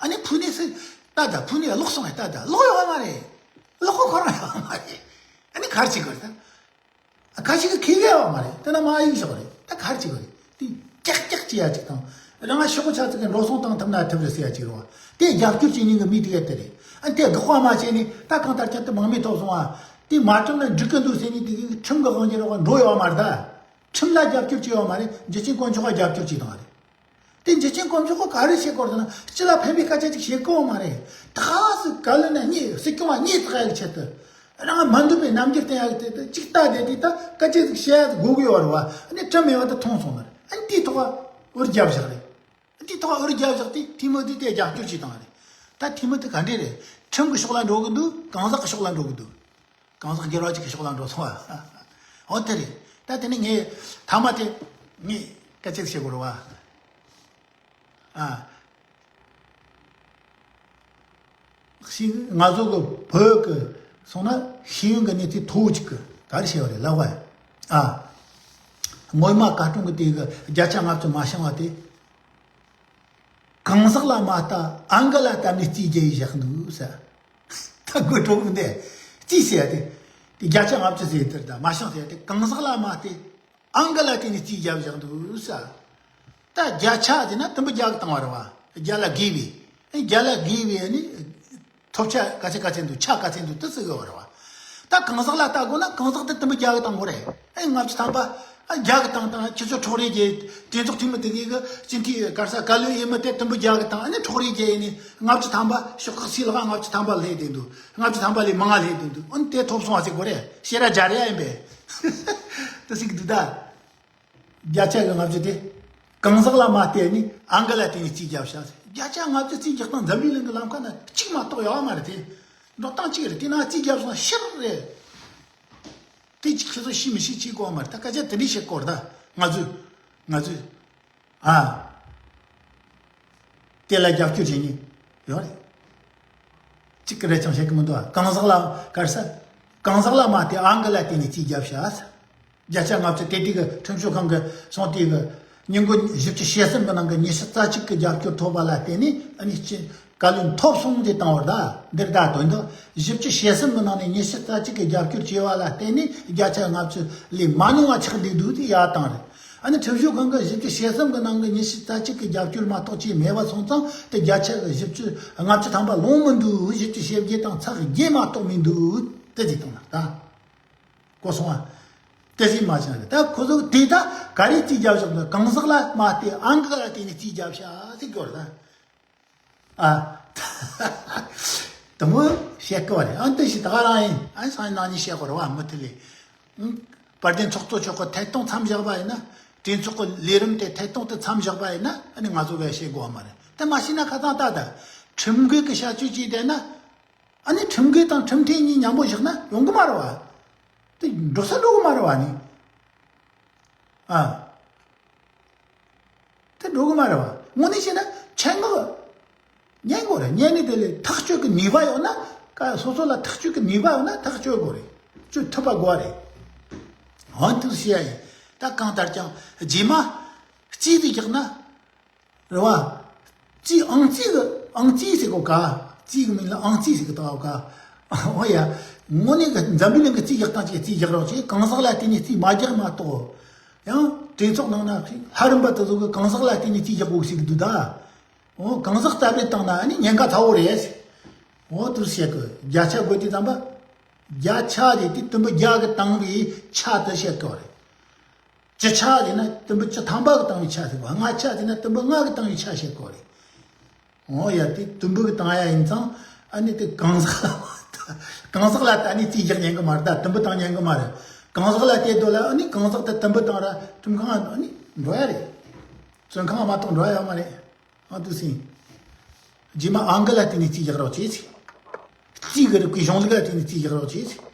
ཨ་ནི་ཕུལ་ནས་སུ་ད་ད་ཕུལ་ནས་ལོག་སོང་ངས་ད་ད་ལོག་ཡོད་མ་རེད། ལོག་ཁོ་ཁོ་རང་ཡོད་མ་རེད། ཨ་ནི་ག་རེ་བྱེད་དགོས་རེད་ད། ཁ་ཞིག་གིས་ཁེ་གེ་བ་མ་རེད། དེ་ན་མ་ཡིག་ཞོག་རེད། ད་ག་རེ་བྱེད་དགོས་རེད། དེ་ཀྱག་ཀྱག་བྱེད་ཡ་ཅིག་དང་། རང་ང་ཤོག་ཆ་ཚིག་གི་འགྲོ་སོང་བཏང་ཐུབ་ན་ཐུབ་རེད་ཟེར་ཡ་ཅིག་རེད་བ། དེ་རྒྱབ་སྐྱོར་བྱེད་མཁན་གི་མི་དེ་ག་དེ་རེད། ཨ་དེ་དགག་པ་མ་བྱས་ནས་ད་གང་ལྟར་ཀྱང་དེ་མང་མོས་ཐོབ་སོང་བ། དེ་མ་གྲུབ་ན་འགྲིག་གི་འདུག་ཟེར་ནས་དེ་གི་ཁྲིམས་གི་དབང་སྒྱུར་བ་འགྲོ་ཡོད་མ་རེད་ད། ཁྲིམས་ལ་རྒྱབ་སྐྱོར་བྱས་ཡོད་མ་རེད། འཇུ་ཆེན་དཀོན་མཆོག་ག་རྒྱབ་སྐྱོར་བྱས་བཏང་བ་རེད། དེ་འཇུ་ཆེན་དཀོན་མཆོག་གིས་ག་རེ་བྱེད་དགོས་རེད་ན་སྤྱི་ལ་ཕན་པའི་སྐད་ཆ་ཅིག་བཤད་དགོས་མ་རེད། ད་སུ་ག་ལེ་ན་གཉིས་སྲིད་སྐྱོང་བ་གཉིས་བརྩེགས་ཡག་ཆེད་དུ། རང་མ་འདོད་པའི་རྣམ་འགྱུར་བསྟན་ཡག་དེ་དུ་ཅིག་ལྟ་བསྡད་དེ་ད་སྐད་ཆ་ཅིག་བཤད་ཡག་དགོས་གི་ཡོད་རེད་བ། ཨ་ནི་གྲུབ་མེད་བ་དུ་མཐོང་སོང་ནར་ཨ་ནི་དེའི་ཐོག་འུར་རྒྱབ་བཞག་རེད། ཨ་དེའི་ཐོག་འུར་རྒྱབ་བཞག་དེ་ཐི་མོ་དེ་དེ་རྒྱབ་སྐྱོར་བྱས་བཏང་རེད། ད་ཐི་མོ་དེ་ག་འདྲས་རེད། ཁྲིམས་ཀྱི་ཕྱོགས་ལ་འགྲོ་གི་འདུག་གང་ཟག་གི་ཕྱོགས་ལ་འགྲོ་གི་འདུག་གང་ཟག་སྒེར་བ་གཅིག་གི་ཕྱོགས་ལ་འགྲོ་སོང་བ། འོ་དེ་རེད། ད་དེ་ནི་ངས་ཐ་མ་དེ་ངས་སྐད་ཆ་བཤད་དགོས་རེད་བ། ཨ། ཤེས་ང་ཚོ་གི་བོད་གི་སོང་ན་ཤེས་ཡོན་གི་གནས་ཚུལ་མཐོ་བོ་གཅིག་གི་ག་རེ་བཤད་པ་རེད་ལབ་བ། ཨ། སྔོན་མ་བཀའ་དྲུང་གི་དེ་གི་བརྒྱ་ཆ་ལྔ་བཅུ་མ་བྱུང་བ་དེ། གང་ཟག་ལ་མ་ལྟ་ཨང་ཀི་ལ་ལྟ་ནས་རྩིས་རྒྱག་ཡས་བཞག་འདུག་ཟེར། ད་དགོད་བྲོ་གི་འདི་རྩིས་ཟེར་ཡ་དེ། དེ་བརྒྱ་ཆ་ལྔ་བཅུ་ཟེར་དེར་ད་མ་བྱང་ཟེར་ཡ་དེ་གང་ཟག་ལ་མ་ལྟ་ཨང་ཀི་ལ་ལྟ་ནས་རྩིས་རྒྱག་བཞག་འདུག་ཟེར། ད་བརྒྱ་ཆ་དེ་ན་དུམ་བུ་བརྒྱ་གི་བཏང་བ་རེད་བ། བརྒྱ་ལ་བརྒལ་བའི། ཨེ་བརྒྱ་ལ་བརྒལ་བའི་ནི། ཐོབ་ཆ་ག་ཚད་ག་ཚད་འདུག་ཆ་ག་ཚད་འདུག་དེ་བརྩི་གི་ཡོད་རེད་བ། ད་གང་ཟག་ལ་ལྟ་དགོས་ན་གང་ཟག་དེ་དུམ་བུ་བརྒྱ་གི་བཏང་དགོས་རེད། ཨེ་ལྔ་བཅུ་ཐམ་པ། ཨ་བརྒྱ་གི་བཏང་བཏང་ཁྱེད་ཚོ་འཕྲོག་རེས་རྒྱག་གྲོས་ཚོགས་འཐུས་མི་དེ་གི་གི་སྤྱི་འཐུས་ག་རེ་ཟེར་བཀའ་བློན་འོས་མི་དེ་དུམ་བུ་བརྒྱ་གི་བཏང་ཨ་ནི་འཕྲོག་རེས་རྒྱག་ཡིན་ནི་ལྔ་བཅུ་ཐམ་པ་ཤོག་ཁག་སའི་ལག་ལྔ་བཅུ་ཐམ་པ་སླེབས་བསྡད་འདུག་ལྔ་བཅུ་ཐམ་པ་ལས་མང་ང་སླེབས་བསྡད་འདུག་ཨ་ནི་དེ་ཐོབ་སོང་བ་ཟེར་དགོས་རེད། ཤེས་ར་རྒྱ་རེ་ཡ་ཡིན་པས། དེ་ཟེར་གི་འདུག་ད། བརྒྱ་ཆ་གི་ལྔ་བཅུ་དེ། གང་ཟག་ལ་མ་བལྟས་ནས་ཨང་ཀི་ལ་བལྟས་ནས་རྩིས་རྒྱབ་བྱ། བརྒྱ་ཆ་ལྔ་བཅུ་རྩིས་རྒྱག་སྟངས་འཛམ་བུའི་གླིང་གི་ལམ་ཁ་ན་གཅིག་མ་གཏོགས་ཡོད་མ་རེད་དེ། འགྲོ་སྟངས་གཅིག་རེད། དེ་ན་རྩིས་རྒྱབ་སོང་ཤེར་རེད། དེ་གཅིག་ཁྱེད་ཚོ་ཤེས་མི་ཤེས་ཅིག་གོ་མ་རེད། ད་སྐད་ཆ་དེ་འདྲས་བཤད་དགོས་རེད་ད། ང་ཚོས། ང་ཚོས། ཨ། དེ་ལ་རྒྱབ་སྐྱོར་བྱེད་མཁན་ཡོད་རེད། གཅིག་གི་རེ་ཅང་བཤད་གི་མི་འདུག་ཨ། གང་ཟག་ལ་ག་རེ་ཟེར། གང་ཟག་ལ་མ་བལྟས་ཨང་ཀི་ལ་བལྟས་ནས་རྩིས་རྒྱབ་བྱ་ཟེར། བརྒྱ་ཆ་ལྔ་བཅུ་དེ་དུས་ཀྱི་ཁྲིམས་ཞིབ་ཁང་གི་སོང་དུས་ཀྱི་ཉིན་གུང་བཞི་བཅུ་ཞེ་གསུམ་གི་ནང་གི་ཉི་ཤུ་རྩ་གཅིག་གི་རྒྱབ་སྐྱོར་ཐོབ་པ་ལ་བརྟེན་ནས་ཨ་ནི་སྤྱི་བཀའ་བློན་ཐོབ་སོང་དེ་བཏང་བར་གདའ། འདིར་གདའ་དོན་དག་བཞི་བཅུ་ཞེ་གསུམ་གི་ནང་ནས་ཉི་ཤུ་རྩ་གཅིག་གི་རྒྱབ་སྐྱོར་བྱས་པ་ལ་བརྟེན་ནས་བརྒྱ་ཆ་ལྔ་བཅུ་ལས་མ་ཉུང་བ་ཆགས་བསྡད་འདུག་དེ་ཡར་བཏང་རེད། ཨ་ནི་ཁྲིམས་ཞིབ་ཁང་གི་བཞི་བཅུ་ཞེ་གསུམ་གི་ནང་གི་ཉི་ཤུ་རྩ་གཅིག་གི་རྒྱབ་སྐྱོར་མ་གཏོགས་ཅིག་མེད་པ་སོང་ཙང་དེ་བརྒྱ་ཆ་གི་བཞི་བཅུ་ལྔ་བཅུ་ཐམ་པ་ལོངས་མི་འདུག་བཞི་བཅུ་ཞེ་བརྒྱད་དང་ཚེག་བརྒྱད་མ་གཏོགས་མི་འདུག་དེ་ཅིག་བཏང་ལ་ད། གོ་སོང་ཨ། དེ་སྲིད་མ་བྱུང་རེད། ད་ཁོ་ཚོ་དེ་ད་ག་རེ་རྩིས་རྒྱབ་བཞག་ན་གང་ཟག་ལ་མ་བལྟས་ཨང་ཀི་ལ་བལྟས་ནས་རྩིས་རྒྱབ་བྱ་ཟེར་གྱི་ཡོད་རེད་ད། ཨ། དེ་མོ་བཤད་གི་བ་རེད། ཨ་དེ་ཞིག་ད་ག་རང་ཡིན། ཨ་སང་ཉིན་གནངས་ཉིན་བཤད་དགོས་རེད་བ། མུ་མཐུད་ལས། ཨང་། དཔལ་ལྡན་ཚོགས་གཙོ་མཆོག་གི་ཐད་གཏོང་མཚམས་བཞག་པ་ཡིན་ན། གྲོས་ཚོགས་ཀྱི་ལས་རིམ་དེ་ཐད་གཏོང་དུ་མཚམས་བཞག་པ་ཡིན་ན་ཨ་ནི་ང་ཚོ་གས་བཤད་དགོས་བ་མ་རེད། དེ་མ་བྱས་ན་ཁ་སང་ད་ད་ཁྲིམས་འགལ་གྱི་བྱ་སྤྱོད་བྱས་བསྡད་ན། ཨ་ནི་ཁྲིམས་འགལ་དང་ཁྲིམས་མཐུན་གཉིས་མཉམ་པོ་བཞག་ན་ཡོང་གི་མ་རེད་བ། དེ་འགྲོ་ས་འགྲོ་གི་མ་རེད་བ་ནི། ཨ། དེ་འགྲོ་གི་མ་རེད་བ། དངོས་གནས་བཤད་ན་ཆེད་མངགས་ཉན་དགོས་རེད། ཉན་ནི་དེ་ལས་ཐག་གཅོད་ཀྱི་ནུས་པ་ཡོད་ན་ཀ་སོ་སོ་ལ་ཐག་གཅོད་ཀྱི་ནུས་པ་ཡོད་ན་ཐག་གཅོད་དགོས་རེད། གཅོད་ཐུབ་པ་དགོས་རེད། འོན་ཏེ་བཤད་ཡ་ཡིན། ད་གང་ལྟར་ཀྱང་རྗེས་མ་རྩིས་དེ་རྒྱག་ན། རེད་བ། རྩིས་ཨང་རྩིས་གི་ཨང་རྩིས་ཟེར་གོ་ག་རྩིས་གི་མིང་ལ་ཨང་རྩིས་ཟེར་གི་ཏག་ག་འོ་ཡ། དངོས་གནས་ཀྱི་འཛམ་བུའི་གླིང་གི་རྩིས་རྒྱག་སྟངས་ཀྱི་རྩིས་རྒྱག་རོགས་བྱེད། གང་ཟག་ལ་བརྟེན་ནས་རྩིས་མ་རྒྱག་མ་གཏོགས། ཡང་གྲོས་ཚོགས་ནང་ན་ལྷ་རམས་པ་དེ་ཚོ་གི་གང་ཟག་ལ་བརྟེན་ནས་རྩིས་རྒྱག་དགོས་ཞིག་འདུག་ད། འོ་གང་ཟག་རྩ་མེད་བཏང་ན་ཨ་ནི་ཉེན་ཁ་ཚ་བོ་རེད། འོ་དེར་བཤད་གི། བརྒྱ་ཆ་བགོས་དུས་ཙམ་པ། བརྒྱ་ཆ་རེད་དེ་དུམ་བུ་བརྒྱ་གི་བཏང་བའི་ཆ་དེ་བཤད་གི་རེད། བཅུ་ཆ་རེད་ན་དུམ་བུ་བཅུ་ཐམ་པ་གི་བཏང་བའི་ཆ་ཟེར་བ། ལྔ་ཆ་རེད་ན་དུམ་བུ་ལྔ་གི་བཏང་བའི་ཆ་བཤད་གི་རེད། འོ་ཡ་དེ་དུམ་བུ་གི་བཏང་ཡ་ཡིན་ཙང་ཨ་ནི་དེ་གང་ཟག་ལ་གང་ཟག་ལ་ད་ཨ་ནི་རྩིས་རྒྱག་ཉན་གི་མ་རེད། ད་དུམ་བུ་བཏང་ཉན་གི་མ་རེད། གང་ཟག་ལ་དེ་དོ་ལ་ཨ་ནི་གང་ཟག་དེ་དུམ་བུ་བཏང་ར་ཁྲིམས་ཁང་ཨ་ནི་འགྲོ་ཡ་རེད། བཙོན་ཁང་མ་གཏོགས་འགྲོ་ཡ་ཡོད་མ་རེད། ཨ་དུ་སིན། རྗེས་མ་ཨང་ཀི་ལ་བརྟེན་ནས་རྩིས་རྒྱག་རོགས་བྱེད་ཟེར། རྩིས་ཀྱི་རིག་པའི་གཞུང་ལུགས་ལ་བརྟེན་ནས་རྩིས་རྒྱག་རོགས་བྱེད་ཟེར།